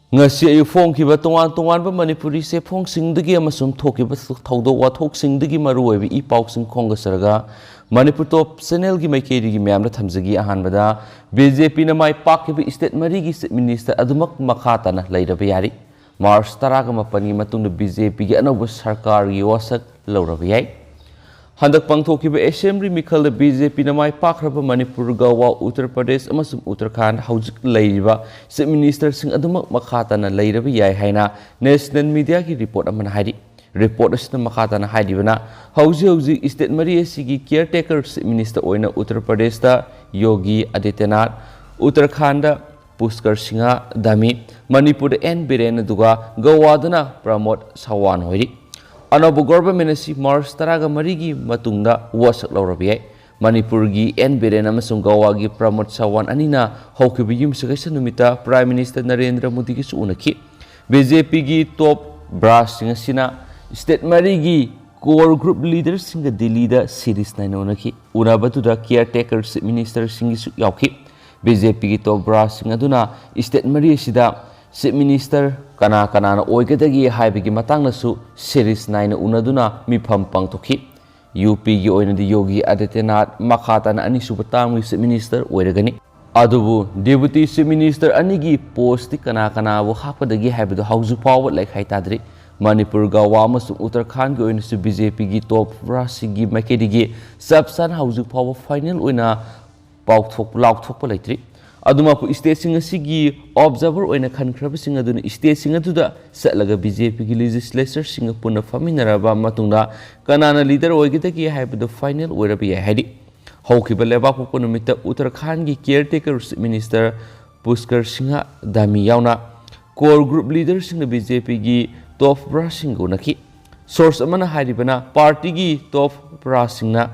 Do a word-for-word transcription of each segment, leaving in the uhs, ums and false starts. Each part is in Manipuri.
ꯉꯁꯤ ꯑꯌꯨꯛ ꯐꯣꯡꯈꯤꯕ ꯇꯣꯉꯥꯟ ꯇꯣꯉꯥꯟꯕ ꯃꯅꯤꯄꯨꯔꯤ ꯆꯦꯐꯣꯡꯁꯤꯡꯗꯒꯤ ꯑꯃꯁꯨꯡ ꯊꯣꯛꯈꯤꯕ ꯊꯧꯗꯣꯛ ꯋꯥꯊꯣꯛꯁꯤꯡꯗꯒꯤ ꯃꯔꯨꯑꯣꯏꯕ ꯏ ꯄꯥꯎꯁꯤꯡ ꯈꯣꯝꯒꯠꯆꯔꯒ, ꯃꯅꯤꯄꯨꯔ ꯇꯣꯞ ꯆꯦꯅꯦꯜꯒꯤ ꯃꯥꯏꯀꯩꯗꯒꯤ ꯃꯌꯥꯝꯗ ꯊꯝꯖꯒꯦ꯫ ꯑꯍꯥꯟꯕꯗ, ꯕꯤ ꯖꯦ ꯄꯤꯅ ꯃꯥꯏ ꯄꯥꯛꯈꯤꯕ ꯁ꯭ꯇꯦꯠ ꯃꯔꯤꯒꯤ ꯆꯤꯐ ꯃꯤꯅꯤꯁꯇꯔ ꯑꯗꯨꯃꯛ ꯃꯈꯥ ꯇꯥꯅ ꯂꯩꯔꯕ ꯌꯥꯔꯤ꯫ ꯃꯥꯔꯆ ꯇꯔꯥꯒ ꯃꯥꯄꯟꯒꯤ ꯃꯇꯨꯡꯗ ꯕꯤ ꯖꯦ ꯄꯤꯒꯤ ꯑꯅꯧꯕ ꯁꯔꯀꯥꯔꯒꯤ ꯋꯥꯁꯛ ꯂꯧꯔꯕ ꯌꯥꯏ꯫ ꯍꯟꯗꯛ ꯄꯥꯡꯊꯣꯛꯈꯤꯕ ꯑꯦꯁꯦꯝꯕ꯭ꯂꯤ ꯃꯤꯈꯜꯗ ꯕꯤ ꯖꯦ ꯄꯤꯅ ꯃꯥꯏ ꯄꯥꯛꯈ꯭ꯔꯕ ꯃꯅꯤꯄꯨꯔ, ꯒꯋꯥ, ꯎꯠꯇꯔ ꯄ꯭ꯔꯗꯦꯁ ꯑꯃꯁꯨꯡ ꯎꯠꯇꯔꯈꯥꯟꯗ ꯍꯧꯖꯤꯛ ꯂꯩꯔꯤꯕ ꯆꯤꯐ ꯃꯤꯅꯤꯁꯇꯔꯁꯤꯡ ꯑꯗꯨꯃꯛ ꯃꯈꯥ ꯇꯥꯅ ꯂꯩꯔꯕ ꯌꯥꯏ ꯍꯥꯏꯅ ꯅꯦꯁꯅꯦꯜ ꯃꯤꯗꯤꯌꯥꯒꯤ ꯔꯤꯄꯣꯔꯠ ꯑꯃꯅ ꯍꯥꯏꯔꯤ꯫ ꯔꯤꯄꯣꯔꯠ ꯑꯁꯤꯅ ꯃꯈꯥ ꯇꯥꯅ ꯍꯥꯏꯔꯤꯕꯅ, ꯍꯧꯖꯤꯛ ꯍꯧꯖꯤꯛ ꯁ꯭ꯇꯦꯠ ꯃꯔꯤ ꯑꯁꯤꯒꯤ ꯀꯤꯌꯔ ꯇꯦꯀꯔ ꯆꯤꯐ ꯃꯤꯅꯤꯁꯇꯔ ꯑꯣꯏꯅ ꯎꯠꯇꯔ ꯄ꯭ꯔꯗꯦꯁꯇ ꯌꯣꯒꯤ ꯑꯗꯤꯇ꯭ꯌꯅꯥꯊ, ꯎꯠꯇꯔꯈꯥꯟꯗ ꯄꯨꯁꯀꯔ ꯁꯤꯡꯍ ꯙꯥꯃꯤ, ꯃꯅꯤꯄꯨꯔꯗ ꯑꯦꯟ ꯕꯤꯔꯦꯟ, ꯑꯗꯨꯒ ꯒꯋꯥꯗꯅ ꯄ꯭ꯔꯃꯣꯗ ꯁꯥꯋꯥꯟ ꯑꯣꯏꯔꯤ꯫ ꯑꯅꯧꯕ ꯒꯣꯚꯔꯟꯃꯦꯟꯠ ꯑꯁꯤ ꯃꯥꯔꯆ ꯇꯔꯥꯒ ꯃꯔꯤꯒꯤ ꯃꯇꯨꯡꯗ ꯋꯥꯁꯛ ꯂꯧꯔꯕ ꯌꯥꯏ꯫ ꯃꯅꯤꯄꯨꯔꯒꯤ ꯑꯦꯟ ꯕꯤꯔꯦꯟ ꯑꯃꯁꯨꯡ ꯒꯋꯥꯒꯤ ꯄ꯭ꯔꯃꯣꯗ ꯁꯥꯋꯥꯟ ꯑꯅꯤꯅ ꯍꯧꯈꯤꯕ ꯌꯨꯝꯁꯀꯩꯁ ꯅꯨꯃꯤꯠꯇ ꯄ꯭ꯔꯥꯏꯝ ꯃꯤꯅꯤꯁꯇꯔ ꯅꯔꯦꯟꯗ꯭ꯔ ꯃꯣꯗꯤꯒꯁꯨ ꯎꯅꯈꯤ꯫ ꯕꯤ ꯖꯦ ꯄꯤꯒꯤ ꯇꯣꯞ ꯕ꯭ꯔꯥꯁꯁꯤꯡ ꯑꯁꯤꯅ ꯁ꯭ꯇꯦꯠ ꯃꯔꯤꯒꯤ ꯀꯣꯔ ꯒ꯭ꯔꯨꯞ ꯂꯤꯗꯔꯁꯤꯡꯒ ꯗꯤꯜꯂꯤꯗ ꯁꯤꯔꯤꯁ ꯅꯥꯏꯅ ꯎꯅꯈꯤ꯫ ꯎꯅꯕꯗꯨꯗ ꯀꯤꯌꯔ ꯇꯦꯀꯔ ꯆꯤꯐ ꯃꯤꯅꯤꯁꯇꯔꯁꯤꯡꯒꯤꯁꯨ ꯌꯥꯎꯈꯤ꯫ ꯕꯤ ꯖꯦ ꯄꯤꯒꯤ ꯇꯣꯞ ꯕ꯭ꯔꯥꯁꯁꯤꯡ ꯑꯗꯨꯅ ꯁ꯭ꯇꯦꯠ ꯃꯔꯤ ꯑꯁꯤꯗ ꯆꯤꯐ ꯃꯤꯅꯤꯁꯇꯔ ꯀꯅꯥ ꯀꯅꯥꯅ ꯑꯣꯏꯒꯗꯒꯦ ꯍꯥꯏꯕꯒꯤ ꯃꯇꯥꯡꯗꯁꯨ ꯁꯤꯔꯤꯁ ꯅꯥꯏꯅ ꯎꯅꯗꯨꯅ ꯃꯤꯐꯝ ꯄꯥꯡꯊꯣꯛꯈꯤ꯫ ꯌꯨ ꯄꯤꯒꯤ ꯑꯣꯏꯅꯗꯤ ꯌꯣꯒꯤ ꯑꯗꯤꯇ꯭ꯌꯅꯥꯊ ꯃꯈꯥ ꯇꯥꯅ ꯑꯅꯤꯁꯨꯕ ꯇꯥꯔꯝꯒꯤ ꯆꯤꯐ ꯃꯤꯅꯤꯁꯇꯔ ꯑꯣꯏꯔꯒꯅꯤ꯫ ꯑꯗꯨꯕꯨ ꯗꯦꯄꯨꯇꯤ ꯆꯤꯐ ꯃꯤꯅꯤꯁꯇꯔ ꯑꯅꯤꯒꯤ ꯄꯣꯁꯇꯤ ꯀꯅꯥ ꯀꯅꯥꯕꯨ ꯍꯥꯞꯀꯗꯒꯦ ꯍꯥꯏꯕꯗꯨ ꯍꯧꯖꯤꯛ ꯐꯥꯎꯕ ꯂꯩꯈꯥꯏ ꯇꯥꯗ꯭ꯔꯤ꯫ ꯃꯅꯤꯄꯨꯔ, ꯒꯋꯥ ꯑꯃꯁꯨꯡ ꯎꯠꯇꯔꯈꯥꯟꯗꯒꯤ ꯑꯣꯏꯅꯁꯨ ꯕꯤ ꯖꯦ ꯄꯤꯒꯤ ꯇꯣꯞ ꯕ꯭ꯔꯥꯁꯁꯤꯡꯒꯤ ꯃꯥꯏꯀꯩꯗꯒꯤ ꯆꯞ ꯆꯥꯅ ꯍꯧꯖꯤꯛ ꯐꯥꯎꯕ ꯐꯥꯏꯅꯦꯜ ꯑꯣꯏꯅ ꯄꯥꯎꯊꯣꯛ-, ꯂꯥꯎꯊꯣꯛꯄ ꯂꯩꯇ꯭ꯔꯤ꯫ ꯑꯗꯨꯃꯛꯄꯨ, ꯁ꯭ꯇꯦꯠꯁꯤꯡ ꯑꯁꯤꯒꯤ ꯑꯣꯕꯖꯥꯔꯚꯔ ꯑꯣꯏꯅ ꯈꯟꯈ꯭ꯔꯕꯁꯤꯡ ꯑꯗꯨꯅ ꯁ꯭ꯇꯦꯠꯁꯤꯡ ꯑꯗꯨꯗ ꯆꯠꯂꯒ ꯕꯤ ꯖꯦ ꯄꯤꯒꯤ ꯂꯦꯖꯤꯁꯂꯦꯆꯔꯁꯤꯡꯒ ꯄꯨꯟꯅ ꯐꯝꯃꯤꯟꯅꯔꯕ ꯃꯇꯨꯡꯗ ꯀꯅꯥꯅ ꯂꯤꯗꯔ ꯑꯣꯏꯒꯗꯒꯦ ꯍꯥꯏꯕꯗꯨ ꯐꯥꯏꯅꯦꯜ ꯑꯣꯏꯔꯕ ꯌꯥꯏ ꯍꯥꯏꯔꯤ꯫ ꯍꯧꯈꯤꯕ ꯂꯩꯕꯥꯛꯄꯣꯛꯄ ꯅꯨꯃꯤꯠꯇ ꯎꯠꯇꯔꯈꯥꯟꯗꯒꯤ ꯀꯤꯌꯔ ꯇꯦꯀꯔ ꯆꯤꯐ ꯃꯤꯅꯤꯁꯇꯔ ꯄꯨꯁꯀꯔ ꯁꯤꯡꯍ ꯙꯥꯃꯤ ꯌꯥꯎꯅ ꯀꯣꯔ ꯒ꯭ꯔꯨꯞ ꯂꯤꯗꯔꯁꯤꯡꯅ ꯕꯤ ꯖꯦ ꯄꯤꯒꯤ ꯇꯣꯞ ꯕ꯭ꯔꯥꯁꯁꯤꯡꯒ ꯎꯅꯈꯤ꯫ ꯁꯣꯔꯁ ꯑꯃꯅ ꯍꯥꯏꯔꯤꯕꯅ, ꯄꯥꯔꯇꯤꯒꯤ ꯇꯣꯞ ꯕ꯭ꯔꯥꯁꯁꯤꯡꯅ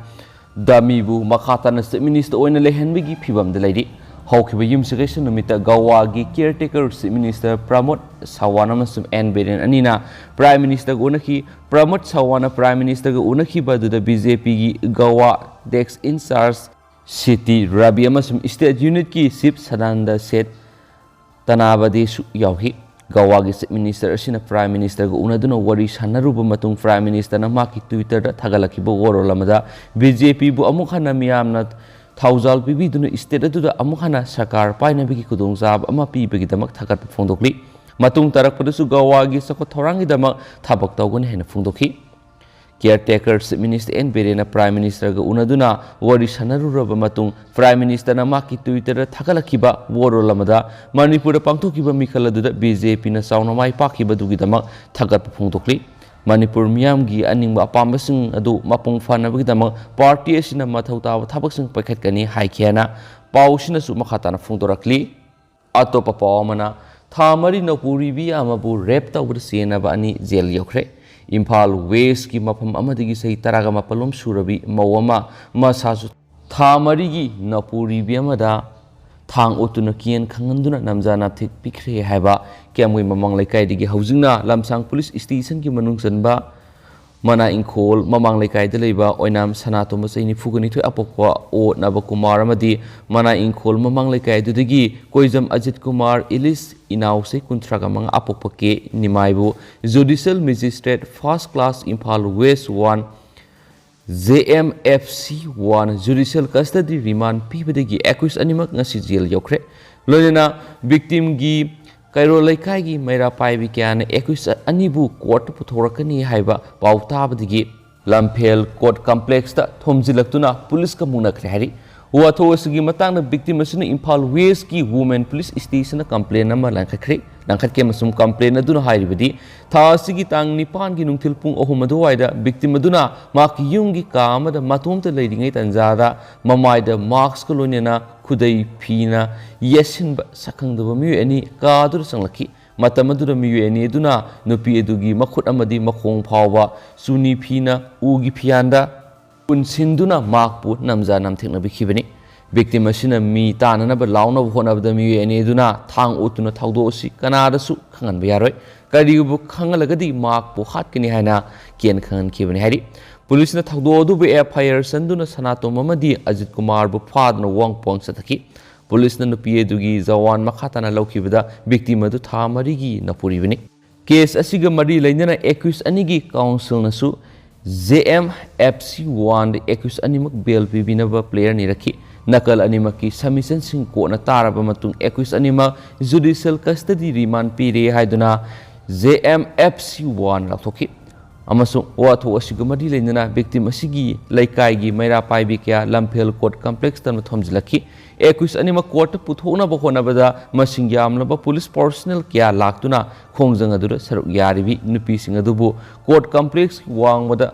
ꯙꯥꯃꯤꯕꯨ ꯃꯈꯥ ꯇꯥꯅ ꯆꯤꯐ ꯃꯤꯅꯤꯁꯇꯔ ꯑꯣꯏꯅ ꯂꯩꯍꯟꯕꯒꯤ ꯐꯤꯚꯝꯗ ꯂꯩꯔꯤ꯫ ꯍꯧꯈꯤꯕ ꯌꯨꯝꯁꯀꯩꯁ ꯅꯨꯃꯤꯠꯇ ꯒꯋꯥꯒꯤ ꯀꯤꯌꯔ ꯇꯦꯀꯔ ꯆꯤꯐ ꯃꯤꯅꯤꯁꯇꯔ ꯄ꯭ꯔꯃꯣꯗ ꯁꯥꯋꯥꯟ ꯑꯃꯁꯨꯡ ꯑꯦꯟ ꯕꯤꯔꯦꯟ ꯑꯅꯤꯅ ꯄ꯭ꯔꯥꯏꯝ ꯃꯤꯅꯤꯁꯇꯔꯒ ꯎꯅꯈꯤ꯫ ꯄ꯭ꯔꯃꯣꯗ ꯁꯥꯋꯥꯟꯅ ꯄ꯭ꯔꯥꯏꯝ ꯃꯤꯅꯤꯁꯇꯔꯒ ꯎꯅꯈꯤꯕ ꯑꯗꯨꯗ ꯕꯤ ꯖꯦ ꯄꯤꯒꯤ Goa desk in charge C T Ravi ꯑꯃꯁꯨꯡ ꯁ꯭ꯇꯦꯠ ꯌꯨꯅꯤꯠꯀꯤ ꯆꯤꯐ ꯁꯗꯥꯅꯟꯗ ꯁꯦꯊ ꯇꯅꯥꯕꯗꯤꯁꯨ ꯌꯥꯎꯈꯤ꯫ ꯒꯋꯥꯒꯤ Chief Minister ꯑꯁꯤꯅ Prime Ministerꯒ ꯎꯅꯗꯨꯅ ꯋꯥꯔꯤ ꯁꯥꯟꯅꯔꯨꯕ ꯃꯇꯨꯡ Prime Ministerꯅ ꯃꯍꯥꯛꯀꯤ Twitterꯗ ꯊꯥꯒꯠꯂꯛꯈꯤꯕ ꯋꯥꯔꯣꯜ ꯑꯃꯗ BJPꯕꯨ ꯑꯃꯨꯛ ꯍꯟꯅ ꯃꯤꯌꯥꯝꯅ ꯊꯧꯖꯥꯜ ꯄꯤꯕꯤꯗꯨꯅ state ꯑꯗꯨꯗ ꯑꯃꯨꯛ ꯍꯟꯅ ꯁꯔꯀꯥꯔ ꯄꯥꯏꯅꯕꯒꯤ ꯈꯨꯗꯣꯡꯆꯥꯕ ꯑꯃ ꯄꯤꯕꯒꯤꯗꯃꯛ ꯊꯥꯒꯠꯄ ꯐꯣꯡꯗꯣꯛꯂꯤ꯫ ꯃꯇꯨꯡ ꯇꯥꯔꯛꯄꯗꯁꯨ ꯒꯋꯥꯒꯤ ꯆꯥꯎꯈꯠ ꯊꯧꯔꯥꯡꯒꯤꯗꯃꯛ ꯊꯕꯛ ꯇꯧꯒꯅꯤ ꯍꯥꯏꯅ ꯐꯣꯡꯗꯣꯛꯈꯤ꯫ Caretaker Chief Minister N ꯕꯤꯔꯦꯟꯅ Prime Ministerꯒ ꯎꯅꯗꯨꯅ ꯋꯥꯔꯤ ꯁꯥꯟꯅꯔꯨꯔꯕ ꯃꯇꯨꯡ Prime Ministerꯅ ꯃꯍꯥꯛꯀꯤ Twitterꯗ ꯊꯥꯒꯠꯂꯛꯈꯤꯕ ꯋꯥꯔꯣꯜ ꯑꯃꯗ ꯃꯅꯤꯄꯨꯔꯗ ꯄꯥꯡꯊꯣꯛꯈꯤꯕ ꯃꯤꯈꯜ ꯑꯗꯨꯗ BJPꯅ ꯆꯥꯎꯅ ꯃꯥꯏ ꯄꯥꯛꯈꯤꯕꯗꯨꯒꯤꯗꯃꯛ ꯊꯥꯒꯠꯄ ꯐꯣꯡꯗꯣꯛꯂꯤ꯫ ꯃꯅꯤꯄꯨꯔ ꯃꯤꯌꯥꯝꯒꯤ ꯑꯅꯤꯡꯕ ꯑꯄꯥꯝꯕꯁꯤꯡ ꯑꯗꯨ ꯃꯄꯨꯡ ꯐꯥꯅꯕꯒꯤꯗꯃꯛ party ꯑꯁꯤꯅ ꯃꯊꯧ ꯇꯥꯕ ꯊꯕꯛꯁꯤꯡ ꯄꯥꯏꯈꯠꯀꯅꯤ ꯍꯥꯏꯈꯤ ꯍꯥꯏꯅ ꯄꯥꯎꯁꯤꯅꯁꯨ ꯃꯈꯥ ꯇꯥꯅ ꯐꯣꯡꯗꯣꯔꯛꯂꯤ꯫ ꯑꯇꯣꯞꯄ ꯄꯥꯎ ꯑꯃꯅ, ꯊꯥ ꯃꯔꯤ ꯅꯧꯄꯨꯔꯤꯕꯤ ꯑꯃꯕꯨ rape ꯇꯧꯕꯗ ꯆꯦꯟꯅꯕ ꯑꯅꯤ ꯖꯦꯜ ꯌꯧꯈ꯭ꯔꯦ꯫ ꯏꯝꯐꯥꯜ Westꯀꯤ ꯃꯐꯝ ꯑꯃꯗꯒꯤ ꯆꯍꯤ ꯇꯔꯥꯒ ꯃꯥꯄꯜ ꯂꯣꯝ ꯁꯨꯔꯕꯤ ꯃꯧ ꯑꯃ ꯃꯁꯥꯁꯨ ꯊꯥ ꯃꯔꯤꯒꯤ ꯅꯧꯄꯨꯔꯤꯕꯤ ꯑꯃꯗ ꯊꯥꯡ ꯎꯠꯇꯨꯅ ꯀꯤꯌꯦꯟ ꯈꯪꯍꯟꯗꯨꯅ ꯅꯝꯖꯥ ꯅꯥꯞꯊꯦꯛ ꯄꯤꯈ꯭ꯔꯦ ꯍꯥꯏꯕ ꯀꯤꯌꯥꯝꯒꯩ ꯃꯃꯥꯡ ꯂꯩꯀꯥꯏꯗꯒꯤ ꯍꯧꯖꯤꯛꯅ ꯂꯝꯁꯥꯡ police stationꯒꯤ ꯃꯅꯨꯡ ꯆꯟꯕ ꯃꯅꯥ ꯏꯪꯈꯣꯜ ꯃꯃꯥꯡ ꯂꯩꯀꯥꯏꯗ ꯂꯩꯕ ꯑꯣꯏꯅꯥꯝ ꯁꯅꯥꯇꯣꯝꯕ ꯆꯍꯤ ꯅꯤꯐꯨꯒ ꯅꯤꯊꯣꯏ ꯑꯄꯣꯛꯄ ꯑꯣ ꯅꯕꯀꯨꯃꯥꯔ ꯑꯃꯗꯤ ꯃꯅꯥ ꯏꯪꯈꯣꯜ ꯃꯃꯥꯡ ꯂꯩꯀꯥꯏ ꯑꯗꯨꯗꯒꯤ ꯀꯣꯏꯖꯝ ꯑꯖꯤꯠ ꯀꯨꯃꯥꯔ ꯏꯂꯤꯁ ꯏꯅꯥꯎ ꯆꯍꯤ ꯀꯨꯟꯊ꯭ꯔꯥꯒ ꯃꯉꯥ ꯑꯄꯣꯛꯄ ꯀꯦ ꯅꯤꯃꯥꯏꯕꯨ Judicial Magistrate First Class Imphal West one JMFC one Judicial Custody Remand ꯄꯤꯕꯗꯒꯤ accused ꯑꯅꯤꯃꯛ ꯉꯁꯤ ꯖꯦꯜ ꯌꯧꯈ꯭ꯔꯦ꯫ ꯂꯣꯏꯅꯅ victimꯒꯤ ꯀꯩꯔꯣꯜ ꯂꯩꯀꯥꯏꯒꯤ ꯃꯩꯔꯥ ꯄꯥꯏꯕꯤ ꯀꯌꯥꯅ accused ꯑꯅꯤꯕꯨ courtꯇ ꯄꯨꯊꯣꯔꯛꯀꯅꯤ ꯍꯥꯏꯕ ꯄꯥꯎ ꯇꯥꯕꯗꯒꯤ ꯂꯝꯐꯦꯜ court complexꯇ ꯊꯣꯝꯖꯤꯜꯂꯛꯇꯨꯅ policeꯀ ꯃꯨꯛꯅꯈ꯭ꯔꯦ ꯍꯥꯏꯔꯤ꯫ ꯋꯥꯊꯣꯛ ꯑꯁꯤꯒꯤ ꯃꯇꯥꯡꯗ victim ꯑꯁꯤꯅ ꯏꯝꯐꯥꯜ Westꯀꯤ Women Police Stationꯗ complaint ꯑꯃ ꯂꯪꯈꯠꯈ꯭ꯔꯦ꯫ ꯂꯪꯈꯠꯈꯤ ꯑꯃꯁꯨꯡ complaint ꯑꯗꯨꯅ ꯍꯥꯏꯔꯤꯕꯗꯤ, ꯊꯥ ꯑꯁꯤꯒꯤ ꯇꯥꯡ ꯅꯤꯄꯥꯟꯒꯤ ꯅꯨꯡꯊꯤꯜ ꯄꯨꯡ ꯑꯍꯨꯝ ꯑꯗꯨꯋꯥꯏꯗ victim ꯑꯗꯨꯅ ꯃꯍꯥꯛꯀꯤ ꯌꯨꯝꯒꯤ ꯀꯥ ꯑꯃꯗ ꯃꯇꯣꯝꯇ ꯂꯩꯔꯤꯉꯩ ꯇꯥꯟꯖꯥꯗ ꯃꯃꯥꯏꯗ maskꯀ ꯂꯣꯏꯅꯅ ꯈꯨꯗꯩ ꯐꯤꯅ ꯌꯦꯠꯁꯤꯟꯕ ꯁꯛꯈꯪꯗꯕ ꯃꯤꯑꯣꯏ ꯑꯅꯤ ꯀꯥ ꯑꯗꯨꯗ ꯆꯪꯂꯛꯈꯤ꯫ ꯃꯇꯝ ꯑꯗꯨꯗ ꯃꯤꯑꯣꯏ ꯑꯅꯤ ꯑꯗꯨꯅ ꯅꯨꯄꯤ ꯑꯗꯨꯒꯤ ꯃꯈꯨꯠ ꯑꯃꯗꯤ ꯃꯈꯣꯡ ꯐꯥꯎꯕ ꯆꯨꯅꯤ ꯐꯤꯅ ꯎꯒꯤ ꯐꯤꯌꯥꯟꯗ ꯄꯨꯟꯁꯤꯟꯗꯨꯅ ꯃꯍꯥꯛꯄꯨ ꯅꯝꯖ ꯅꯝꯊꯦꯛꯅꯕꯤꯈꯤꯕꯅꯤ꯫ Victim ꯑꯁꯤꯅ ꯃꯤ ꯇꯥꯅꯅꯕ ꯂꯥꯎꯅꯕ ꯍꯣꯠꯅꯕꯗ ꯃꯤꯑꯣꯏ ꯑꯅꯤ ꯑꯗꯨꯅ ꯊꯥꯡ ꯎꯠꯇꯨꯅ ꯊꯧꯗꯣꯛ ꯑꯁꯤ ꯀꯅꯥꯗꯁꯨ ꯈꯪꯍꯟꯕ ꯌꯥꯔꯣꯏ, ꯀꯔꯤꯒꯨꯝꯕ ꯈꯪꯍꯜꯂꯒꯗꯤ ꯃꯍꯥꯛꯄꯨ ꯍꯥꯠꯀꯅꯤ ꯍꯥꯏꯅ ꯀꯤꯌꯦꯟ ꯈꯪꯍꯟꯈꯤꯕꯅꯤ ꯍꯥꯏꯔꯤ꯫ Policeꯅ ꯊꯧꯗꯣꯛ ꯑꯗꯨꯕꯨ FIR ꯆꯟꯗꯨꯅ ꯁꯅꯥꯇꯣꯝ ꯑꯃꯗꯤ ꯑꯖꯤꯠ ꯀꯨꯃꯥꯔꯕꯨ ꯐꯥꯗꯨꯅ ꯋꯥꯍꯪ ꯄꯨꯋꯥꯡ ꯆꯠꯊꯈꯤ꯫ ꯄꯨꯂꯤꯁꯅ ꯅꯨꯄꯤ ꯑꯗꯨꯒꯤ ꯖꯋꯥꯟ ꯃꯈꯥ ꯇꯥꯅ ꯂꯧꯈꯤꯕꯗ victim ꯑꯗꯨ ꯊꯥ ꯃꯔꯤꯒꯤ ꯅꯄꯨꯔꯤꯕꯅꯤ꯫ ꯀꯦꯁ ꯑꯁꯤꯒ ꯃꯔꯤ ꯂꯩꯅꯅ accused ꯑꯅꯤꯒꯤ ꯀꯥꯎꯟꯁꯤꯜꯅꯁꯨ J M F C one accused ꯑꯅꯤꯃꯛ ꯕꯦꯜ ꯄꯤꯕꯤꯅꯕ prayer ꯅꯤꯔꯛꯈꯤ꯫ ꯅꯥꯀꯜ ꯑꯅꯤꯃꯛꯀꯤ submissionꯁꯤꯡ ꯀꯣꯟꯅ ꯇꯥꯔꯕ ꯃꯇꯨꯡ accused ꯑꯅꯤꯃꯛ judicial custody remand ꯄꯤꯔꯦ ꯍꯥꯏꯗꯨꯅ J M F C one ꯂꯥꯎꯊꯣꯛꯈꯤ꯫ ꯑꯃꯁꯨꯡ ꯋꯥꯊꯣꯛ ꯑꯁꯤꯒ ꯃꯔꯤ ꯂꯩꯅꯅ victim ꯑꯁꯤꯒꯤ ꯂꯩꯀꯥꯏꯒꯤ ꯃꯩꯔꯥ ꯄꯥꯏꯕꯤ ꯀꯌꯥ ꯂꯝꯐꯦꯜ court complexꯇ ꯊꯣꯝꯖꯤꯜꯂꯛꯈꯤ꯫ Accused ꯑꯅꯤꯃꯛ courtꯇ ꯄꯨꯊꯣꯛꯅꯕ ꯍꯣꯠꯅꯕꯗ ꯃꯁꯤꯡ ꯌꯥꯝꯂꯕ police personnel ꯀꯌꯥ ꯂꯥꯛꯇꯨꯅ ꯈꯣꯡꯖꯪ ꯑꯗꯨꯗ ꯁꯔꯨꯛ ꯌꯥꯔꯤꯕꯤ ꯅꯨꯄꯤꯁꯤꯡ ꯑꯗꯨꯕꯨ court complexꯀꯤ ꯋꯥꯡꯃꯗ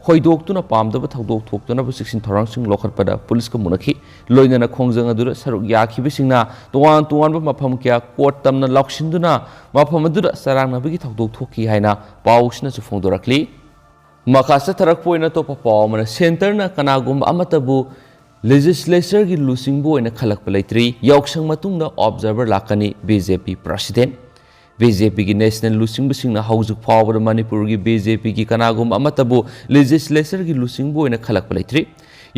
ꯍꯣꯏꯗꯣꯛꯇꯨꯅ ꯄꯥꯝꯗꯕ ꯊꯧꯗꯣꯛ ꯊꯣꯛꯇꯅꯕ ꯆꯦꯛꯁꯤꯟ ꯊꯧꯔꯥꯡꯁꯤꯡ ꯂꯧꯈꯠꯄꯗ ꯄꯨꯂꯤꯁꯀ ꯃꯨꯟꯅꯈꯤ꯫ ꯂꯣꯏꯅꯅ ꯈꯣꯡꯖꯪ ꯑꯗꯨꯗ ꯁꯔꯨꯛ ꯌꯥꯈꯤꯕꯁꯤꯡꯅ ꯇꯣꯉꯥꯟ ꯇꯣꯉꯥꯟꯕ ꯃꯐꯝ ꯀꯌꯥ court ꯇꯝꯅ ꯂꯥꯎꯁꯤꯟꯗꯨꯅ ꯃꯐꯝ ꯑꯗꯨꯗ ꯆꯔꯥꯡꯅꯕꯒꯤ ꯊꯧꯗꯣꯛ ꯊꯣꯛꯈꯤ ꯍꯥꯏꯅ ꯄꯥꯎꯁꯤꯅꯁꯨ ꯐꯣꯡꯗꯣꯔꯛꯂꯤ꯫ ꯃꯈꯥ ꯆꯠꯊꯔꯛꯄ ꯑꯣꯏꯅ ꯑꯇꯣꯞꯄ ꯄꯥꯎ ꯑꯃꯅ, centreꯅ ꯀꯅꯥꯒꯨꯝꯕ ꯑꯃꯠꯇꯕꯨ legislatureꯒꯤ ꯂꯨꯆꯤꯡꯕ ꯑꯣꯏꯅ ꯈꯜꯂꯛꯄ ꯂꯩꯇ꯭ꯔꯤ꯫ ꯌꯥꯎꯁꯪ ꯃꯇꯨꯡꯗ observer ꯂꯥꯛꯀꯅꯤ, BJP president꯫ BJPꯒꯤ national ꯂꯨꯆꯤꯡꯕꯁꯤꯡꯅ ꯍꯧꯖꯤꯛ ꯐꯥꯎꯕꯗ ꯃꯅꯤꯄꯨꯔꯒꯤ BJPꯒꯤ ꯀꯅꯥꯒꯨꯝꯕ ꯑꯃꯠꯇꯕꯨ legislatureꯒꯤ ꯂꯨꯆꯤꯡꯕ ꯑꯣꯏꯅ ꯈꯜꯂꯛꯄ ꯂꯩꯇ꯭ꯔꯤ꯫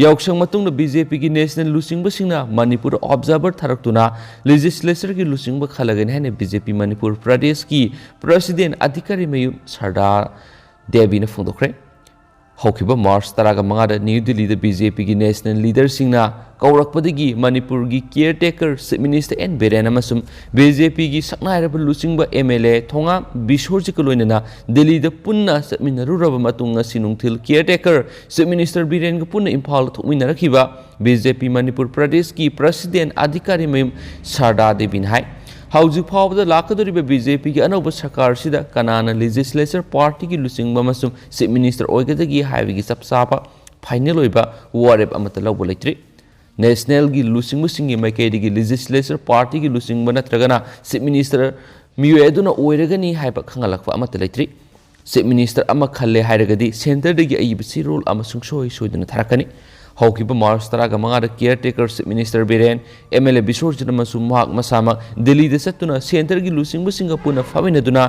ꯌꯥꯎꯁꯪ ꯃꯇꯨꯡꯗ BJPꯒꯤ national ꯂꯨꯆꯤꯡꯕꯁꯤꯡꯅ ꯃꯅꯤꯄꯨꯔꯗ observer ꯊꯥꯔꯛꯇꯨꯅ legislatureꯒꯤ ꯂꯨꯆꯤꯡꯕ ꯈꯜꯂꯒꯅꯤ ꯍꯥꯏꯅ BJP ꯃꯅꯤꯄꯨꯔ ꯄ꯭ꯔꯗꯦꯁꯀꯤ president ꯑꯙꯤꯀꯥꯔꯤ ꯃꯌꯨꯝ ꯁꯔꯗꯥꯔ ꯗꯦꯕꯤꯅ ꯐꯣꯡꯗꯣꯛꯈ꯭ꯔꯦ꯫ ꯍꯧꯈꯤꯕ ꯃꯥꯔꯆ ꯇꯔꯥꯃꯉꯥꯗ ꯅ꯭ꯌꯨ ꯗꯤꯜꯂꯤꯗ BJPꯒꯤ national leaderꯁꯤꯡꯅ ꯀꯧꯔꯛꯄꯗꯒꯤ ꯃꯅꯤꯄꯨꯔꯒꯤ caretaker Chief Minister N Biren ꯑꯃꯁꯨꯡ BJPꯒꯤ ꯁꯛꯅꯥꯏꯔꯕ ꯂꯨꯆꯤꯡꯕ MLA ꯊꯣꯉꯥꯝ ꯕꯤꯁꯣꯔꯖꯤꯠꯀ ꯂꯣꯏꯅꯅ ꯗꯤꯜꯂꯤꯗ ꯄꯨꯟꯅ ꯆꯠꯃꯤꯟꯅꯔꯨꯔꯕ ꯃꯇꯨꯡ, ꯉꯁꯤ ꯅꯨꯡꯊꯤꯜ caretaker Chief Minister ꯕꯤꯔꯦꯟꯒ ꯄꯨꯟꯅ ꯏꯝꯐꯥꯜꯗ ꯊꯣꯛꯃꯤꯟꯅꯔꯛꯈꯤꯕ BJP ꯃꯅꯤꯄꯨꯔ ꯄ꯭ꯔꯗꯦꯁꯀꯤ president ꯑꯙꯤꯀꯥꯔꯤ ꯃꯌꯨꯝ ꯁꯔꯗꯥ ꯗꯦꯕꯤꯅ ꯍꯥꯏ꯫ ꯍꯧꯖꯤꯛ ꯐꯥꯎꯕꯗ ꯂꯥꯛꯀꯗꯧꯔꯤꯕ BJPꯒꯤ ꯑꯅꯧꯕ ꯁꯔꯀꯥꯔꯁꯤꯗ ꯀꯅꯥꯅ legislature partyꯒꯤ ꯂꯨꯆꯤꯡꯕ ꯑꯃꯁꯨꯡ Chief Minister ꯑꯣꯏꯒꯗꯒꯦ ꯍꯥꯏꯕꯒꯤ ꯆꯞ ꯆꯥꯕ final ꯑꯣꯏꯕ ꯋꯥꯔꯦꯞ ꯑꯃꯠꯇ ꯂꯧꯕ ꯂꯩꯇ꯭ꯔꯤ꯫ Nationalꯒꯤ ꯂꯨꯆꯤꯡꯕꯁꯤꯡꯒꯤ ꯃꯥꯏꯀꯩꯗꯒꯤ legislature partyꯒꯤ ꯂꯨꯆꯤꯡꯕ ꯅꯠꯇ꯭ꯔꯒꯅ Chief Minister ꯃꯤꯑꯣꯏ ꯑꯗꯨꯅ ꯑꯣꯏꯔꯒꯅꯤ ꯍꯥꯏꯕ ꯈꯪꯍꯜꯂꯛꯄ ꯑꯃꯠꯇ ꯂꯩꯇ꯭ꯔꯤ꯫ Chief Minister ꯑꯃ ꯈꯜꯂꯦ ꯍꯥꯏꯔꯒꯗꯤ centreꯗꯒꯤ ꯑꯏꯕ ꯆꯦꯔꯣꯜ ꯑꯃ ꯁꯨꯡꯁꯣꯏ ꯁꯣꯏꯗꯅ ꯊꯥꯔꯛꯀꯅꯤ꯫ ꯍꯧꯈꯤꯕ ꯃꯥꯔꯆ ꯇꯔꯥꯒ ꯃꯉꯥꯗ caretaker chief minister Biren, M L A Biswajit ꯑꯃꯁꯨꯡ ꯃꯍꯥꯛ ꯃꯁꯥꯃꯛ ꯗꯤꯜꯂꯤꯗ ꯆꯠꯇꯨꯅ ꯁꯦꯟꯇꯔꯒꯤ ꯂꯨꯆꯤꯡꯕꯁꯤꯡꯒ ꯄꯨꯟꯅ ꯐꯝꯃꯤꯟꯅꯗꯨꯅ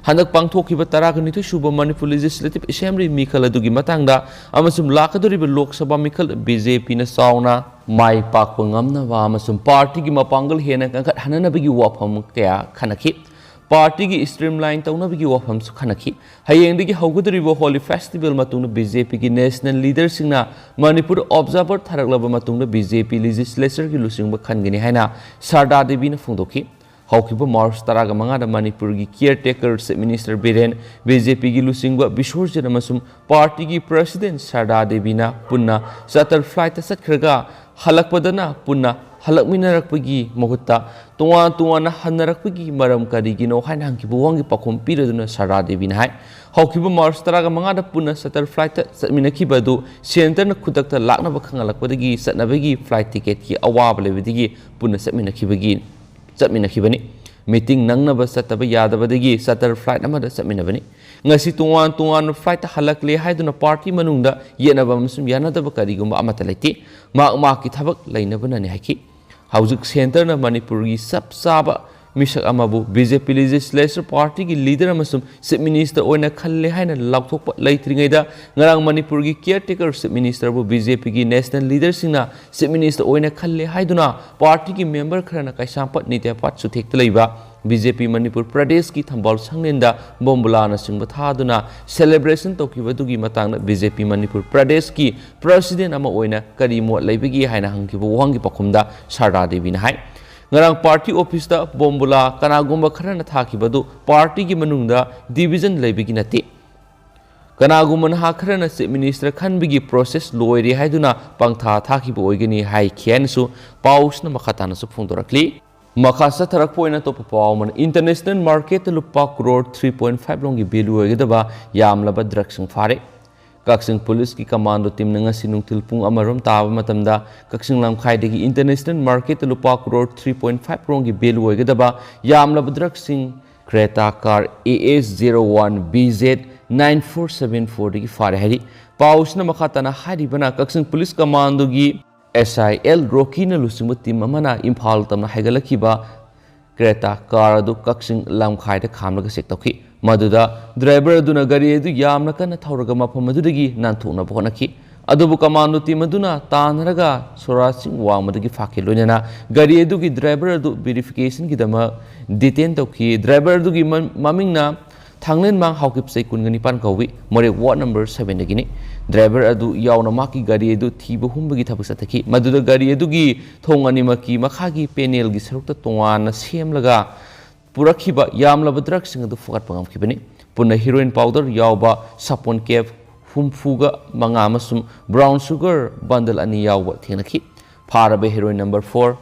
ꯍꯟꯗꯛ ꯄꯥꯡꯊꯣꯛꯈꯤꯕ ꯇꯔꯥꯒ ꯅꯤꯊꯣꯏ ꯁꯨꯕ ꯃꯅꯤꯄꯨꯔ ꯂꯦꯖꯤꯁꯂꯦꯇꯤꯚ ꯑꯦꯁꯦꯝꯕ꯭ꯂꯤ ꯃꯤꯈꯜ ꯑꯗꯨꯒꯤ ꯃꯇꯥꯡꯗ ꯑꯃꯁꯨꯡ ꯂꯥꯛꯀꯗꯧꯔꯤꯕ ꯂꯣꯛ ꯁꯚꯥ ꯃꯤꯈꯜ ꯕꯤ ꯖꯦ ꯄꯤꯅ ꯆꯥꯎꯅ ꯃꯥꯏ ꯄꯥꯛꯄ ꯉꯝꯅꯕ ꯑꯃꯁꯨꯡ ꯄꯥꯔꯇꯤꯒꯤ ꯃꯄꯥꯡꯒꯜ ꯍꯦꯟꯅ ꯀꯟꯈꯠꯍꯟꯅꯅꯕꯒꯤ ꯋꯥꯐꯝ ꯀꯌꯥ ꯈꯟꯅꯈꯤ꯫ ꯄꯥꯔꯇꯤꯒꯤ ꯁ꯭ꯇ꯭ꯔꯤꯝꯂꯥꯏꯟ ꯇꯧꯅꯕꯒꯤ ꯋꯥꯐꯝꯁꯨ ꯈꯟꯅꯈꯤ꯫ ꯍꯌꯦꯡꯗꯒꯤ ꯍꯧꯒꯗꯧꯔꯤꯕ ꯍꯣꯂꯤ ꯐꯦꯁꯇꯤꯚꯦꯜ ꯃꯇꯨꯡꯗ ꯕꯤ ꯖꯦ ꯄꯤꯒꯤ ꯅꯦꯁꯅꯦꯜ ꯂꯤꯗꯔꯁꯤꯡꯅ ꯃꯅꯤꯄꯨꯔꯗ ꯑꯣꯕꯖꯥꯔꯚꯔ ꯊꯥꯔꯛꯂꯕ ꯃꯇꯨꯡꯗ ꯕꯤ ꯖꯦ ꯄꯤ ꯂꯦꯖꯤꯁꯂꯦꯆꯔꯒꯤ ꯂꯨꯆꯤꯡꯕ ꯈꯟꯒꯅꯤ ꯍꯥꯏꯅ ꯁꯔꯗꯥ ꯗꯦꯕꯤꯅ ꯐꯣꯡꯗꯣꯛꯈꯤ꯫ ꯍꯧꯈꯤꯕ ꯃꯥꯔꯆ ꯇꯔꯥꯒ ꯃꯉꯥꯗ ꯃꯅꯤꯄꯨꯔꯒꯤ caretaker chief minister Biren, B J ꯄꯤꯒꯤ ꯂꯨꯆꯤꯡꯕ ꯕꯤꯁ꯭ꯋꯔꯖꯤꯠ ꯑꯃꯁꯨꯡ ꯄꯥꯔꯇꯤꯒꯤ ꯄ꯭ꯔꯁꯤꯗꯦꯟ ꯁꯔꯗꯥ ꯗꯦꯕꯤꯅ ꯄꯨꯟꯅ ꯆꯥꯔꯇꯔ ꯐ꯭ꯂꯥꯏꯠꯇ ꯆꯠꯈ꯭ꯔꯒ ꯍꯜꯂꯛꯄꯗꯅ ꯄꯨꯟꯅ ꯍꯜꯂꯛꯃꯤꯟꯅꯔꯛꯄꯒꯤ ꯃꯍꯨꯠꯇ ꯇꯣꯉꯥꯟ ꯇꯣꯉꯥꯟꯅ ꯍꯟꯅꯔꯛꯄꯒꯤ ꯃꯔꯝ ꯀꯔꯤꯒꯤꯅꯣ ꯍꯥꯏꯅ ꯍꯪꯈꯤꯕ ꯋꯥꯍꯪꯒꯤ ꯄꯥꯎꯈꯨꯝ ꯄꯤꯔꯗꯨꯅ ꯁꯔꯗꯥ ꯗꯦꯕꯤꯅ ꯍꯥꯏ, ꯍꯧꯈꯤꯕ ꯃꯥꯔꯆ ꯇꯔꯥꯒ ꯃꯉꯥꯗ ꯄꯨꯟꯅ ꯆꯥꯔꯇꯔ ꯐ꯭ꯂꯥꯏꯠꯇ ꯆꯠꯃꯤꯟꯅꯈꯤꯕ ꯑꯗꯨ ꯁꯦꯟꯇꯔꯅ ꯈꯨꯗꯛꯇ ꯂꯥꯛꯅꯕ ꯈꯪꯍꯜꯂꯛꯄꯗꯒꯤ ꯆꯠꯅꯕꯒꯤ ꯐ꯭ꯂꯥꯏꯠ ꯇꯤꯀꯦꯠꯀꯤ ꯑꯋꯥꯕ ꯂꯩꯕꯗꯒꯤ ꯄꯨꯟꯅ ꯆꯠꯃꯤꯟꯅꯈꯤꯕꯒꯤ, ꯆꯠꯃꯤꯟꯅꯈꯤꯕꯅꯤ꯫ ꯃꯤꯇꯤꯡ ꯅꯪꯅꯕ ꯆꯠꯇꯕ ꯌꯥꯗꯕꯗꯒꯤ ꯆꯥꯔꯇꯔ ꯐ꯭ꯂꯥꯏꯠ ꯑꯃꯗ ꯆꯠꯃꯤꯟꯅꯕꯅꯤ꯫ ꯉꯁꯤ ꯇꯣꯉꯥꯟ ꯇꯣꯉꯥꯟꯕ ꯐ꯭ꯂꯥꯏꯠꯇ ꯍꯜꯂꯛꯂꯦ ꯍꯥꯏꯗꯨꯅ ꯄꯥꯔꯇꯤ ꯃꯅꯨꯡꯗ ꯌꯦꯠꯅꯕ ꯑꯃꯁꯨꯡ ꯌꯥꯅꯗꯕ ꯀꯔꯤꯒꯨꯝꯕ ꯑꯃꯠꯇ ꯂꯩꯇꯦ꯫ ꯃꯍꯥꯛ ꯃꯍꯥꯛꯀꯤ ꯊꯕꯛ ꯂꯩꯅꯕꯅꯅꯤ ꯍꯥꯏꯈꯤ꯫ ꯍꯧꯖꯤꯛ ꯁꯦꯟꯇꯔꯅ ꯃꯅꯤꯄꯨꯔꯒꯤ ꯆꯞ ꯆꯥꯕ ꯃꯤꯁꯛ ꯑꯃꯕꯨ ꯕꯤ ꯖꯦ ꯄꯤ ꯂꯦꯖꯤꯁꯂꯦꯆꯔ ꯄꯥꯔꯇꯤꯒꯤ ꯂꯤꯗꯔ ꯑꯃꯁꯨꯡ ꯆꯤꯐ ꯃꯤꯅꯤꯁꯇꯔ ꯑꯣꯏꯅ ꯈꯜꯂꯦ ꯍꯥꯏꯅ ꯂꯥꯎꯊꯣꯛꯄ ꯂꯩꯇ꯭ꯔꯤꯉꯩꯗ, ꯉꯔꯥꯡ ꯃꯅꯤꯄꯨꯔꯒꯤ caretaker chief ꯃꯤꯅꯤꯁꯇꯔꯕꯨ B J ꯄꯤꯒꯤ ꯅꯦꯁꯅꯦꯜ ꯂꯤꯗꯔꯁꯤꯡꯅ ꯆꯤꯐ ꯃꯤꯅꯤꯁꯇꯔ ꯑꯣꯏꯅ ꯈꯜꯂꯦ ꯍꯥꯏꯗꯨꯅ ꯄꯥꯔꯇꯤꯒꯤ ꯃꯦꯝꯕꯔ ꯈꯔꯅ ꯀꯩꯁꯥꯝꯄꯥꯠ ꯅꯤꯇꯦꯄꯥꯠ ꯆꯨꯊꯦꯛꯇ ꯂꯩꯕ ꯕꯤ ꯖꯦ ꯄꯤ ꯃꯅꯤꯄꯨꯔ ꯄ꯭ꯔꯗꯦꯁꯀꯤ ꯊꯝꯕꯥꯜ ꯁꯪꯂꯦꯟꯗ ꯕꯣꯝꯕꯨꯂꯥꯅꯆꯤꯡꯕ ꯊꯥꯗꯨꯅ ꯁꯦꯂꯦꯕ꯭ꯔꯦꯁꯟ ꯇꯧꯈꯤꯕ ꯑꯗꯨꯒꯤ ꯃꯇꯥꯡꯗ ꯕꯤ ꯖꯦ ꯄꯤ ꯃꯅꯤꯄꯨꯔ ꯄ꯭ꯔꯗꯦꯁꯀꯤ ꯄ꯭ꯔꯁꯤꯗꯦꯟ ꯑꯃ ꯑꯣꯏꯅ ꯀꯔꯤ ꯃꯣꯠ ꯂꯩꯕꯒꯦ ꯍꯥꯏꯅ ꯍꯪꯈꯤꯕ ꯋꯥꯍꯪꯒꯤ ꯄꯥꯎꯈꯨꯝꯗ ꯁꯔꯗꯥ ꯗꯦꯕꯤꯅ ꯍꯥꯏ, ꯉꯔꯥꯡ ꯄꯥꯔꯇꯤ ꯑꯣꯐꯤꯁꯇ ꯕꯣꯝꯕꯨꯂꯥ ꯀꯅꯥꯒꯨꯝꯕ ꯈꯔꯅ ꯊꯥꯈꯤꯕ ꯑꯗꯨ ꯄꯥꯔꯇꯤꯒꯤ ꯃꯅꯨꯡꯗ ꯗꯤꯚꯤꯖꯟ ꯂꯩꯕꯒꯤ ꯅꯠꯇꯦ꯫ ꯀꯅꯥꯒꯨꯝꯕ ꯅꯍꯥ ꯈꯔꯅ ꯆꯤꯐ ꯃꯤꯅꯤꯁꯇꯔ ꯈꯟꯕꯒꯤ ꯄ꯭ꯔꯣꯁꯦꯁ ꯂꯣꯏꯔꯦ ꯍꯥꯏꯗꯨꯅ ꯄꯪꯊꯥ ꯊꯥꯈꯤꯕ ꯑꯣꯏꯒꯅꯤ ꯍꯥꯏꯈꯤ ꯍꯥꯏꯅꯁꯨ ꯄꯥꯎꯁꯤꯅ ꯃꯈꯥ ꯇꯥꯅꯁꯨ ꯐꯣꯡꯗꯣꯔꯛꯂꯤ꯫ ꯃꯈꯥ ꯆꯠꯊꯔꯛꯄ ꯑꯣꯏꯅ ꯑꯇꯣꯞꯄ ꯄꯥꯎ ꯑꯃꯅ, ꯏꯟꯇꯔꯅꯦꯁꯅꯦꯜ ꯃꯥꯔꯀꯦꯠꯇ ꯂꯨꯄꯥ ꯀ꯭ꯔꯣꯔ ꯊ꯭ꯔꯤ ꯄꯣꯏꯟ ꯐꯥꯏꯚ ꯂꯣꯝꯒꯤ ꯚꯦꯂꯨ ꯑꯣꯏꯒꯗꯕ ꯌꯥꯝꯂꯕ ꯗ꯭ꯔꯒꯁꯤꯡ ꯐꯥꯔꯦ꯫ ꯀꯛꯆꯤꯡ ꯄꯨꯂꯤꯁꯀꯤ ꯀꯃꯥꯟꯗꯣ ꯇꯤꯝꯅ ꯉꯁꯤ ꯅꯨꯡꯊꯤꯜ ꯄꯨꯡ ꯑꯃꯔꯣꯝ ꯇꯥꯕ ꯃꯇꯝꯗ ꯀꯛꯆꯤꯡ ꯂꯝꯈꯥꯏꯗꯒꯤ ꯏꯟꯇꯔꯅꯦꯁꯅꯦꯜ ꯃꯥꯔꯀꯦꯠꯇ ꯂꯨꯄꯥ ꯀ꯭ꯔꯣꯔ ꯊ꯭ꯔꯤ ꯄꯣꯏꯟ ꯐꯥꯏꯚ ꯂꯣꯝꯒꯤ ꯚꯦꯂꯨ ꯑꯣꯏꯒꯗꯕ ꯌꯥꯝꯂꯕ ꯗ꯭ꯔꯒꯁꯤꯡ, Creta car A S zero one B Z nine four seven ꯐꯣꯔꯗꯒꯤ ꯐꯥꯔꯦ ꯍꯥꯏꯔꯤ꯫ ꯄꯥꯎꯁꯤꯅ ꯃꯈꯥ ꯇꯥꯅ ꯍꯥꯏꯔꯤꯕꯅ ꯀꯛꯆꯤꯡ ꯄꯨꯂꯤꯁ ꯀꯃꯥꯟꯗꯣꯒꯤ ꯑꯦꯁ ꯑꯥꯏ ꯑꯦꯜ ꯔꯣꯀꯤꯅ ꯂꯨꯆꯤꯡꯕ ꯇꯤꯝ ꯑꯃꯅ ꯏꯝꯐꯥꯜ ꯇꯝꯅ ꯍꯥꯏꯒꯠꯂꯛꯈꯤꯕ ꯀ꯭ꯔꯦꯇꯥ ꯀꯥꯔ ꯑꯗꯨ ꯀꯛꯆꯤꯡ ꯂꯝꯈꯥꯏꯗ ꯈꯥꯝꯂꯒ ꯆꯦꯛ ꯇꯧꯈꯤ꯫ ꯃꯗꯨꯗ ꯗ꯭ꯔꯥꯏꯚꯔ ꯑꯗꯨꯅ ꯒꯥꯔꯤ ꯑꯗꯨ ꯌꯥꯝꯅ ꯀꯟꯅ ꯊꯧꯔꯒ ꯃꯐꯝ ꯑꯗꯨꯗꯒꯤ ꯅꯥꯟꯊꯣꯛꯅꯕ ꯍꯣꯠꯅꯈꯤ꯫ ꯑꯗꯨꯕꯨ ꯀꯃꯥꯟꯗꯣ ꯇꯤꯝ ꯑꯗꯨꯅ ꯇꯥꯟꯅꯔꯒ ꯁꯣꯔꯥꯖ ꯁꯤꯡ ꯋꯥꯡꯃꯗꯒꯤ ꯐꯥꯈꯤ꯫ ꯂꯣꯏꯅꯅ ꯒꯥꯔꯤ ꯑꯗꯨꯒꯤ ꯗ꯭ꯔꯥꯏꯚꯔ ꯑꯗꯨ ꯚꯦꯔꯤꯐꯤꯀꯦꯁꯟꯒꯤꯗꯃꯛ ꯗꯤꯇꯦꯟ ꯇꯧꯈꯤ꯫ ꯗ꯭ꯔꯥꯏꯚꯔ ꯑꯗꯨꯒꯤ ꯃ-, ꯃꯃꯤꯡꯅ ꯊꯥꯡꯂꯦꯟꯃꯥꯡ ꯍꯥꯎꯀꯤꯞ, ꯆꯍꯤ ꯀꯨꯟꯒ ꯅꯤꯄꯥꯟ ꯀꯧꯏ꯫ ꯃꯣꯔꯦ ꯋꯥꯔꯗ ꯅꯝꯕꯔ ꯁꯚꯦꯟꯗꯒꯤꯅꯤ꯫ ꯗ꯭ꯔꯥꯏꯚꯔ ꯑꯗꯨ ꯌꯥꯎꯅ ꯃꯍꯥꯛꯀꯤ ꯒꯥꯔꯤ ꯑꯗꯨ ꯊꯤꯕ ꯍꯨꯝꯕꯒꯤ ꯊꯕꯛ ꯆꯠꯊꯈꯤ꯫ ꯃꯗꯨꯗ ꯒꯥꯔꯤ ꯑꯗꯨꯒꯤ ꯊꯣꯡ ꯑꯅꯤꯃꯛꯀꯤ ꯃꯈꯥꯒꯤ ꯄꯦꯅꯦꯜꯒꯤ ꯁꯔꯨꯛꯇ ꯇꯣꯉꯥꯟꯅ ꯁꯦꯝꯂꯒ ꯄꯨꯔꯛꯈꯤꯕ ꯌꯥꯝꯂꯕ ꯗ꯭ꯔꯒꯁꯤꯡ ꯑꯗꯨ ꯐꯒꯠꯄ ꯉꯝꯈꯤꯕꯅꯤ꯫ ꯄꯨꯟꯅ ꯍꯤꯔꯣꯏꯟ ꯄꯥꯎꯗꯔ ꯌꯥꯎꯕ ꯁꯥꯄꯣꯟ ꯀꯦꯞ ꯍꯨꯝꯐꯨꯒ ꯃꯉꯥ ꯑꯃꯁꯨꯡ ꯕ꯭ꯔꯥꯎꯟ ꯁꯨꯒꯔ ꯕꯟꯗꯜ ꯑꯅꯤ ꯌꯥꯎꯕ ꯊꯦꯡꯅꯈꯤ꯫ ꯐꯥꯔꯕ ꯍꯤꯔꯣꯏꯟ ꯅꯝꯕꯔ ꯐꯣꯔ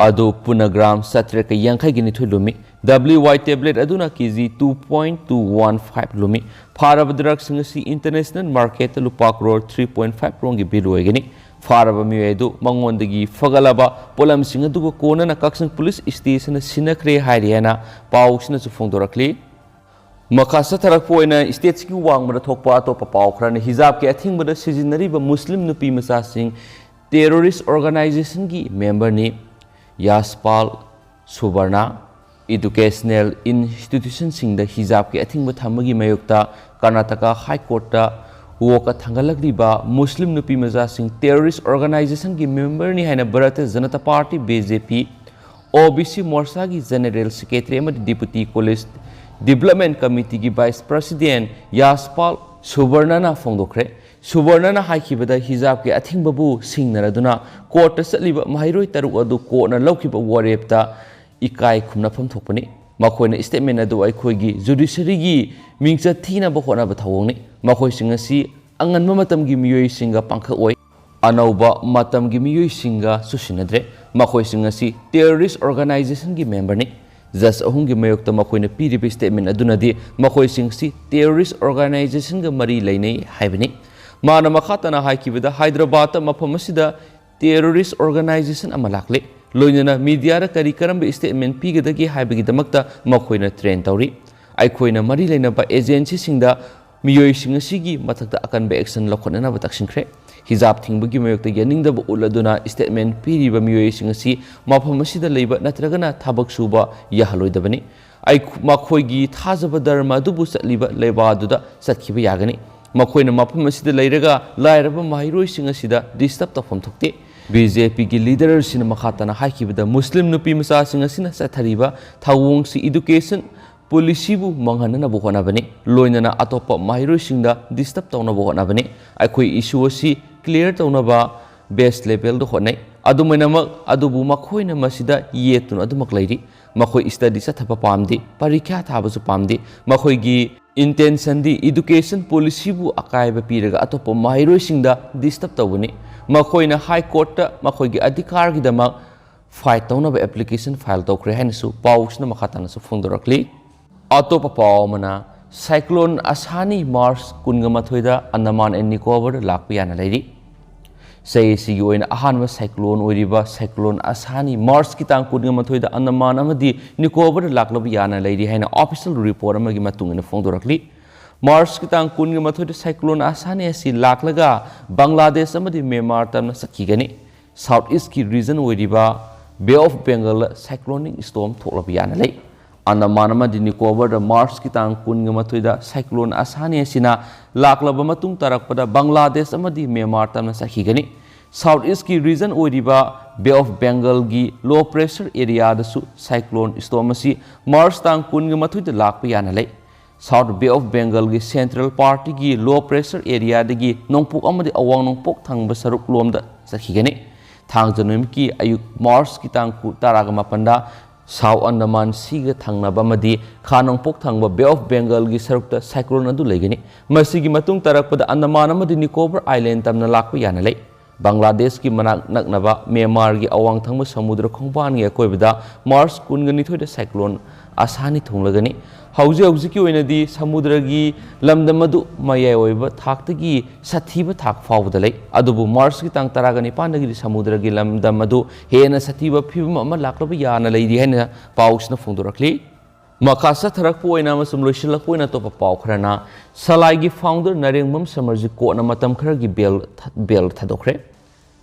ꯑꯗꯨ ꯄꯨꯟꯅ ꯒ꯭ꯔꯥꯝ ꯆꯥꯇ꯭ꯔꯦꯠꯀ ꯌꯥꯡꯈꯩꯒꯤ ꯅꯤꯊꯣꯏ ꯂꯨꯝꯃꯤ꯫ ꯗꯕ꯭ꯂꯤꯎ ꯋꯥꯏ ꯇꯦꯕ꯭ꯂꯦꯠ ꯑꯗꯨꯅ K G two point two one five ꯂꯨꯝꯃꯤ꯫ ꯐꯥꯔꯕ ꯗ꯭ꯔꯒꯁꯤꯡ ꯑꯁꯤ ꯏꯟꯇꯔꯅꯦꯁꯅꯦꯜ ꯃꯥꯔꯀꯦꯠꯇ ꯂꯨꯄꯥ ꯀ꯭ꯔꯣꯔ ꯊ꯭ꯔꯤ ꯄꯣꯏꯟꯠ ꯐꯥꯏꯚ ꯔꯣꯝꯒꯤ ꯚꯦꯂꯨ ꯑꯣꯏꯒꯅꯤ꯫ ꯐꯥꯔꯕ ꯃꯤꯑꯣꯏ ꯑꯗꯨ ꯃꯉꯣꯟꯗꯒꯤ ꯐꯒꯠꯂꯕ ꯄꯣꯠꯂꯝꯁꯤꯡ ꯑꯗꯨꯒ ꯀꯣꯟꯅꯅ ꯀꯛꯆꯤꯡ ꯄꯨꯂꯤꯁ ꯁ꯭ꯇꯦꯁꯟꯗ ꯁꯤꯟꯅꯈ꯭ꯔꯦ ꯍꯥꯏꯔꯤ ꯍꯥꯏꯅ ꯄꯥꯎꯁꯤꯅꯁꯨ ꯐꯣꯡꯗꯣꯔꯛꯂꯤ꯫ ꯃꯈꯥ ꯆꯠꯊꯔꯛꯄ ꯑꯣꯏꯅ ꯁ꯭ꯇꯦꯠꯁꯤꯒꯤ ꯋꯥꯡꯃꯗ ꯊꯣꯛꯄ ꯑꯇꯣꯞꯄ ꯄꯥꯎ ꯈꯔꯅ ꯍꯤꯖꯥꯕꯀꯤ ꯑꯊꯤꯡꯕꯗ ꯁꯤꯖꯤꯟꯅꯔꯤꯕ ꯃꯨꯁꯂꯤꯝ ꯅꯨꯄꯤ ꯃꯆꯥꯁꯤꯡ ꯇꯦꯔꯣꯔꯤꯁ ꯑꯣꯔꯒꯅꯥꯏꯖꯦꯁꯟꯒꯤ ꯃꯦꯝꯕꯔꯅꯤ꯫ ꯌꯥꯁꯄꯥꯜ ꯁꯨꯕꯔꯅꯥ꯫ ꯏꯗꯨꯀꯦꯁꯅꯦꯜ ꯏꯟꯁꯇꯤꯇ꯭ꯌꯨꯁꯟꯁꯤꯡꯗ ꯍꯤꯖꯥꯕꯀꯤ ꯑꯊꯤꯡꯕ ꯊꯝꯕꯒꯤ ꯃꯥꯌꯣꯛꯇ ꯀꯔꯅꯥꯇꯀꯥ ꯍꯥꯏ ꯀꯣꯔꯠꯇ ꯋꯥꯀꯠ ꯊꯥꯡꯒꯠꯂꯛꯂꯤꯕ ꯃꯨꯁꯂꯤꯝ ꯅꯨꯄꯤ ꯃꯆꯥꯁꯤꯡ ꯇꯦꯔꯣꯔꯤꯁ ꯑꯣꯔꯒꯅꯥꯏꯖꯦꯁꯟꯒꯤ ꯃꯦꯝꯕꯔꯅꯤ ꯍꯥꯏꯅ Bharatiya Janata Party, B J P, O B C ꯃꯣꯔꯆꯥꯒꯤ ꯖꯦꯅꯔꯦꯜ ꯁꯦꯀ꯭ꯔꯦꯇꯔꯤ ꯑꯃꯗꯤ ꯗꯤꯄꯨꯇꯤ ꯀꯣꯂꯦꯖ ꯗꯤꯕꯦꯂꯞꯃꯦꯟ ꯀꯃꯤꯇꯤꯒꯤ ꯚꯥꯏꯁ ꯄ꯭ꯔꯁꯤꯗꯦꯟ ꯌꯥꯁꯄꯥꯜ ꯁꯨꯕꯔꯅꯅ ꯐꯣꯡꯗꯣꯛꯈ꯭ꯔꯦ꯫ ꯁꯨꯕꯔꯅꯅ ꯍꯥꯏꯈꯤꯕꯗ ꯍꯤꯖꯥꯕꯀꯤ ꯑꯊꯤꯡꯕꯕꯨ ꯁꯤꯡꯅꯔꯗꯨꯅ ꯀꯣꯔꯠꯇ ꯆꯠꯂꯤꯕ ꯃꯍꯩꯔꯣꯏ ꯇꯔꯨꯛ ꯑꯗꯨ ꯀꯣꯔꯠꯅ ꯂꯧꯈꯤꯕ ꯋꯥꯔꯦꯞꯇ ꯏꯀꯥꯏ ꯈꯨꯝꯅꯐꯝ ꯊꯣꯛꯄꯅꯤ꯫ ꯃꯈꯣꯏꯅ ꯁ꯭ꯇꯦꯠꯃꯦꯟ ꯑꯗꯨ ꯑꯩꯈꯣꯏꯒꯤ ꯖꯨꯗꯤꯁꯔꯤꯒꯤ ꯃꯤꯡꯆꯠ ꯊꯤꯅꯕ ꯍꯣꯠꯅꯕ ꯊꯧꯑꯣꯡꯅꯤ꯫ ꯃꯈꯣꯏꯁꯤꯡ ꯑꯁꯤ ꯑꯉꯟꯕ ꯃꯇꯝꯒꯤ ꯃꯤꯑꯣꯏꯁꯤꯡꯒ ꯄꯥꯡꯈꯛ ꯑꯣꯏ꯫ ꯑꯅꯧꯕ ꯃꯇꯝꯒꯤ ꯃꯤꯑꯣꯏꯁꯤꯡꯒ ꯆꯨꯁꯤꯟꯅꯗ꯭ꯔꯦ꯫ ꯃꯈꯣꯏꯁꯤꯡ ꯑꯁꯤ ꯇꯦꯔꯣꯔꯤꯁ ꯑꯣꯔꯒꯅꯥꯏꯖꯦꯁꯟꯒꯤ ꯃꯦꯝꯕꯔꯅꯤ꯫ ꯖꯖ ꯑꯍꯨꯝꯒꯤ ꯃꯥꯌꯣꯛꯇ ꯃꯈꯣꯏꯅ ꯄꯤꯔꯤꯕ ꯁ꯭ꯇꯦꯠꯃꯦꯟ ꯑꯗꯨꯅꯗꯤ ꯃꯈꯣꯏꯁꯤꯡ ꯑꯁꯤ ꯇꯦꯔꯣꯔꯤꯁ ꯑꯣꯔꯒꯅꯥꯏꯖꯦꯁꯟꯒ ꯃꯔꯤ ꯂꯩꯅꯩ ꯍꯥꯏꯕꯅꯤ꯫ ꯃꯥꯅ ꯃꯈꯥ ꯇꯥꯅ ꯍꯥꯏꯈꯤꯕꯗ, ꯍꯥꯏꯗ꯭ꯔꯕꯥꯗꯇ ꯃꯐꯝ ꯑꯁꯤꯗ ꯇꯦꯔꯣꯔꯤꯁ ꯑꯣꯔꯒꯅꯥꯏꯖꯦꯁꯟ ꯑꯃ ꯂꯥꯛꯂꯦ꯫ ꯂꯣꯏꯅꯅ ꯃꯤꯗꯤꯌꯥꯗ ꯀꯔꯤ ꯀꯔꯝꯕ ꯁ꯭ꯇꯦꯠꯃꯦꯟ ꯄꯤꯒꯗꯒꯦ ꯍꯥꯏꯕꯒꯤꯗꯃꯛꯇ ꯃꯈꯣꯏꯅ ꯇ꯭ꯔꯦꯟ ꯇꯧꯔꯤ꯫ ꯑꯩꯈꯣꯏꯅ ꯃꯔꯤ ꯂꯩꯅꯕ ꯑꯦꯖꯦꯟꯁꯤꯁꯤꯡꯗ ꯃꯤꯑꯣꯏꯁꯤꯡ ꯑꯁꯤꯒꯤ ꯃꯊꯛꯇ ꯑꯀꯟꯕ ꯑꯦꯛꯁꯟ ꯂꯧꯈꯠꯅꯅꯕ ꯇꯛꯁꯤꯟꯈ꯭ꯔꯦ꯫ ꯍꯤꯖꯥꯕ ꯊꯤꯡꯕꯒꯤ ꯃꯥꯌꯣꯛꯇ ꯌꯥꯅꯤꯡꯗꯕ ꯎꯠꯂꯗꯨꯅ ꯁ꯭ꯇꯦꯠꯃꯦꯟꯠ ꯄꯤꯔꯤꯕ ꯃꯤꯑꯣꯏꯁꯤꯡ ꯑꯁꯤ ꯃꯐꯝ ꯑꯁꯤꯗ ꯂꯩꯕ ꯅꯠꯇ꯭ꯔꯒꯅ ꯊꯕꯛ ꯁꯨꯕ ꯌꯥꯍꯜꯂꯣꯏꯗꯕꯅꯤ꯫ ꯑꯩ-, ꯃꯈꯣꯏꯒꯤ ꯊꯥꯖꯕ ꯙꯔꯃ ꯑꯗꯨꯕꯨ ꯆꯠꯂꯤꯕ ꯂꯩꯕꯥꯛ ꯑꯗꯨꯗ ꯆꯠꯈꯤꯕ ꯌꯥꯒꯅꯤ꯫ ꯃꯈꯣꯏꯅ ꯃꯐꯝ ꯑꯁꯤꯗ ꯂꯩꯔꯒ ꯂꯥꯏꯔꯕ ꯃꯍꯩꯔꯣꯏꯁꯤꯡ ꯑꯁꯤꯗ ꯗꯤꯁꯇꯔꯕ ꯇꯧꯐꯝ ꯊꯣꯛꯇꯦ꯫ ꯕꯤ ꯖꯦ ꯄꯤꯒꯤ ꯂꯤꯗꯔꯁꯤꯡꯅ ꯃꯈꯥ ꯇꯥꯅ ꯍꯥꯏꯈꯤꯕꯗ, ꯃꯨꯁꯂꯤꯝ ꯅꯨꯄꯤ ꯃꯆꯥꯁꯤꯡ ꯑꯁꯤꯅ ꯆꯠꯊꯔꯤꯕ ꯊꯧꯑꯣꯡꯁꯤ ꯏꯗꯨꯀꯦꯁꯟ ꯄꯣꯂꯤꯁꯤꯕꯨ ꯃꯥꯡꯍꯟꯅꯅꯕ ꯍꯣꯠꯅꯕꯅꯤ, ꯂꯣꯏꯅꯅ ꯑꯇꯣꯞꯄ ꯃꯍꯩꯔꯣꯏꯁꯤꯡꯗ ꯗꯤꯁꯇꯔꯕ ꯇꯧꯅꯕ ꯍꯣꯠꯅꯕꯅꯤ꯫ ꯑꯩꯈꯣꯏ ꯏꯁꯨ ꯑꯁꯤ ꯀ꯭ꯂꯤꯌꯔ ꯇꯧꯅꯕ ꯕꯦꯁ ꯂꯦꯚꯦꯜꯗ ꯍꯣꯠꯅꯩ꯫ ꯑꯗꯨꯃꯥꯏꯅꯃꯛ ꯑꯗꯨꯕꯨ ꯃꯈꯣꯏꯅ ꯃꯁꯤꯗ ꯌꯦꯠꯇꯨꯅ ꯑꯗꯨꯃꯛ ꯂꯩꯔꯤ꯫ ꯃꯈꯣꯏ ꯁ꯭ꯇꯗꯤ ꯆꯠꯊꯕ ꯄꯥꯝꯗꯦ, ꯄꯔꯤꯈ꯭ꯌꯥ ꯊꯥꯕꯁꯨ ꯄꯥꯝꯗꯦ꯫ ꯃꯈꯣꯏꯒꯤ ꯏꯟꯇꯦꯟꯁꯟꯗꯤ ꯏꯗꯨꯀꯦꯁꯟ ꯄꯣꯂꯤꯁꯤꯕꯨ ꯑꯀꯥꯏꯕ ꯄꯤꯔꯒ ꯑꯇꯣꯞꯄ ꯃꯍꯩꯔꯣꯏꯁꯤꯡꯗ ꯗꯤꯁꯇꯔꯕ ꯇꯧꯕꯅꯤ꯫ ꯃꯈꯣꯏꯅ ꯍꯥꯏ ꯀꯣꯔꯠꯇ ꯃꯈꯣꯏꯒꯤ ꯑꯙꯤꯀꯥꯔꯒꯤꯗꯃꯛ ꯐꯥꯏꯠ ꯇꯧꯅꯕ ꯑꯦꯄ꯭ꯂꯤꯀꯦꯁꯟ ꯐꯥꯏꯜ ꯇꯧꯈ꯭ꯔꯦ ꯍꯥꯏꯅꯁꯨ ꯄꯥꯎꯁꯤꯅ ꯃꯈꯥ ꯇꯥꯅꯁꯨ ꯐꯣꯡꯗꯣꯔꯛꯂꯤ꯫ ꯑꯇꯣꯞꯄ ꯄꯥꯎ ꯑꯃꯅ, ꯁꯥꯏꯀ꯭ꯂꯣꯟ ꯑꯁꯥꯅꯤ ꯃꯥꯔꯆ ꯀꯨꯟꯒ ꯃꯥꯊꯣꯏꯗ ꯑꯟꯗꯃꯥꯟ ꯑꯦꯟ ꯅꯤꯀꯣꯕꯔꯗ ꯂꯥꯛꯄ ꯌꯥꯅ ꯂꯩꯔꯤ꯫ ꯆꯍꯤ ꯑꯁꯤꯒꯤ ꯑꯣꯏꯅ ꯑꯍꯥꯟꯕ ꯁꯥꯏꯀ꯭ꯂꯣꯟ ꯑꯣꯏꯔꯤꯕ ꯁꯥꯏꯀ꯭ꯂꯣꯟ ꯑꯁꯥꯅꯤ ꯃꯥꯔꯆꯀꯤ ꯇꯥꯡ ꯀꯨꯟꯒ ꯃꯥꯊꯣꯏꯗ ꯑꯟꯗꯃꯥꯟ ꯑꯃꯗꯤ ꯅꯤꯀꯣꯕꯔꯗ ꯂꯥꯛꯂꯕ ꯌꯥꯅ ꯂꯩꯔꯤ ꯍꯥꯏꯅ ꯑꯣꯐꯤꯁꯤꯌꯦꯜ ꯔꯤꯄꯣꯔꯠ ꯑꯃꯒꯤ ꯃꯇꯨꯡ ꯏꯟꯅ ꯐꯣꯡꯗꯣꯔꯛꯂꯤ꯫ ꯃꯥꯔꯆꯀꯤ ꯇꯥꯡ ꯀꯨꯟꯒ ꯃꯥꯊꯣꯏꯗ ꯁꯥꯏꯀ꯭ꯂꯣꯟ ꯑꯁꯥꯅꯤ ꯑꯁꯤ ꯂꯥꯛꯂꯒ ꯕꯪꯒ꯭ꯂꯥꯗꯦꯁ ꯑꯃꯗꯤ ꯃ꯭ꯌꯥꯟꯃꯥꯔ ꯇꯝꯅ ꯆꯠꯈꯤꯒꯅꯤ꯫ ꯁꯥꯎꯠ ꯏꯁꯀꯤ ꯔꯤꯖꯟ ꯑꯣꯏꯔꯤꯕ ꯕꯦ ꯑꯣꯐ ꯕꯦꯡꯒꯜꯗ ꯁꯥꯏꯀ꯭ꯂꯣꯅꯤꯛ ꯁ꯭ꯇꯣꯔꯝ ꯊꯣꯛꯂꯕ ꯌꯥꯅ ꯂꯩ꯫ ꯑꯟꯗꯃꯥꯟ ꯑꯃꯗꯤ ꯅꯤꯀꯣꯕꯔꯗ ꯃꯥꯔꯆꯀꯤ ꯇꯥꯡ ꯀꯨꯟꯒ ꯃꯥꯊꯣꯏꯗ ꯁꯥꯏꯀ꯭ꯂꯣꯟ ꯑꯁꯥꯅꯤ ꯑꯁꯤꯅ ꯂꯥꯛꯂꯕ ꯃꯇꯨꯡ ꯇꯥꯔꯛꯄꯗ ꯕꯪꯒ꯭ꯂꯥꯗꯦꯁ ꯑꯃꯗꯤ ꯃ꯭ꯌꯥꯟꯃꯥꯔ ꯇꯝꯅ ꯆꯠꯈꯤꯒꯅꯤ꯫ ꯁꯥꯎꯠ ꯏꯁꯀꯤ ꯔꯤꯖꯟ ꯑꯣꯏꯔꯤꯕ ꯕꯦ ꯑꯣꯐ ꯕꯦꯡꯒꯜꯒꯤ ꯂꯣ ꯄ꯭ꯔꯦꯁꯔ ꯑꯦꯔꯤꯌꯥꯗꯁꯨ ꯁꯥꯏꯀ꯭ꯂꯣꯟ ꯁ꯭ꯇꯣꯔꯝ ꯑꯁꯤ ꯃꯥꯔꯆ ꯇꯥꯡ ꯀꯨꯟꯒ ꯃꯥꯊꯣꯏꯗ ꯂꯥꯛꯄ ꯌꯥꯅ ꯂꯩ꯫ ꯁꯥꯎꯠ ꯕꯦ ꯑꯣꯐ ꯕꯦꯡꯒꯜꯒꯤ ꯁꯦꯟꯇ꯭ꯔꯦꯜ ꯄꯥꯔꯠꯀꯤ ꯂꯣ ꯄ꯭ꯔꯦꯁꯔ ꯑꯦꯔꯤꯌꯥꯗꯒꯤ ꯅꯣꯡꯄꯣꯛ ꯑꯃꯗꯤ ꯑꯋꯥꯡ ꯅꯣꯡꯄꯣꯛ ꯊꯪꯕ ꯁꯔꯨꯛ ꯂꯣꯝꯗ ꯆꯠꯈꯤꯒꯅꯤ꯫ ꯊꯥꯡꯖ ꯅꯨꯃꯤꯠꯀꯤ ꯑꯌꯨꯛ ꯃꯥꯔꯆꯀꯤ ꯇꯥꯡ ꯀꯨ-, ꯇꯔꯥꯒ ꯃꯥꯄꯟꯗ ꯁꯥꯎꯠ ꯑꯟꯗꯃꯥꯟ ꯁꯤꯒ ꯊꯪꯅꯕ ꯑꯃꯗꯤ ꯈꯥ ꯅꯣꯡꯄꯣꯛ ꯊꯪꯕ ꯕꯦ ꯑꯣꯐ ꯕꯦꯡꯒꯜꯒꯤ ꯁꯔꯨꯛꯇ ꯁꯥꯏꯀ꯭ꯂꯣꯟ ꯑꯗꯨ ꯂꯩꯒꯅꯤ꯫ ꯃꯁꯤꯒꯤ ꯃꯇꯨꯡ ꯇꯥꯔꯛꯄꯗ ꯑꯟꯗꯃꯥꯟ ꯑꯃꯗꯤ ꯅꯤꯀꯣꯕꯔ ꯑꯥꯏꯂꯦꯟ ꯇꯝꯅ ꯂꯥꯛꯄ ꯌꯥꯅ ꯂꯩ꯫ ꯕꯪꯒ꯭ꯂꯥꯗꯦꯁꯀꯤ ꯃꯅꯥꯛ ꯅꯛꯅꯕ ꯃ꯭ꯌꯥꯟꯃꯥꯔꯒꯤ ꯑꯋꯥꯡ ꯊꯪꯕ ꯁꯃꯨꯗ꯭ꯔ ꯈꯣꯡꯕꯥꯟꯒꯤ ꯑꯀꯣꯏꯕꯗ ꯃꯥꯔꯆ ꯀꯨꯟꯒ ꯅꯤꯊꯣꯏꯗ ꯁꯥꯏꯀ꯭ꯂꯣꯟ ꯑꯁꯥꯅꯤ ꯊꯨꯡꯂꯒꯅꯤ꯫ ꯍꯧꯖꯤꯛ ꯍꯧꯖꯤꯛꯀꯤ ꯑꯣꯏꯅꯗꯤ ꯁꯃꯨꯗ꯭ꯔꯒꯤ ꯂꯝꯗꯝ ꯑꯗꯨ ꯃꯌꯥꯏ ꯑꯣꯏꯕ ꯊꯥꯛꯇꯒꯤ ꯁꯥꯊꯤꯕ ꯊꯥꯛ ꯐꯥꯎꯕꯗ ꯂꯩ꯫ ꯑꯗꯨꯕꯨ ꯃꯥꯔꯆꯀꯤ ꯇꯥꯡ ꯇꯔꯥꯒ ꯅꯤꯄꯥꯟꯗꯒꯤꯗꯤ ꯁꯃꯨꯗ꯭ꯔꯒꯤ ꯂꯝꯗꯝ ꯑꯗꯨ ꯍꯦꯟꯅ ꯁꯥꯊꯤꯕ ꯐꯤꯕꯝ ꯑꯃ ꯂꯥꯛꯂꯕ ꯌꯥꯅ ꯂꯩꯔꯤ ꯍꯥꯏꯅ ꯄꯥꯎꯁꯤꯅ ꯐꯣꯡꯗꯣꯔꯛꯂꯤ꯫ ꯃꯈꯥ ꯆꯠꯊꯔꯛꯄ ꯑꯣꯏꯅ ꯑꯃꯁꯨꯡ ꯂꯣꯏꯁꯤꯜꯂꯛꯄ ꯑꯣꯏꯅ ꯑꯇꯣꯞꯄ ꯄꯥꯎ ꯈꯔꯅ, ꯁꯂꯥꯏꯒꯤ founder ꯅꯥꯔꯦꯡꯕꯝ ꯁꯃꯔꯖꯤꯠ courtꯅ ꯃꯇꯝ ꯈꯔꯒꯤ bail ꯊ-, bail ꯊꯥꯗꯣꯛꯈ꯭ꯔꯦ꯫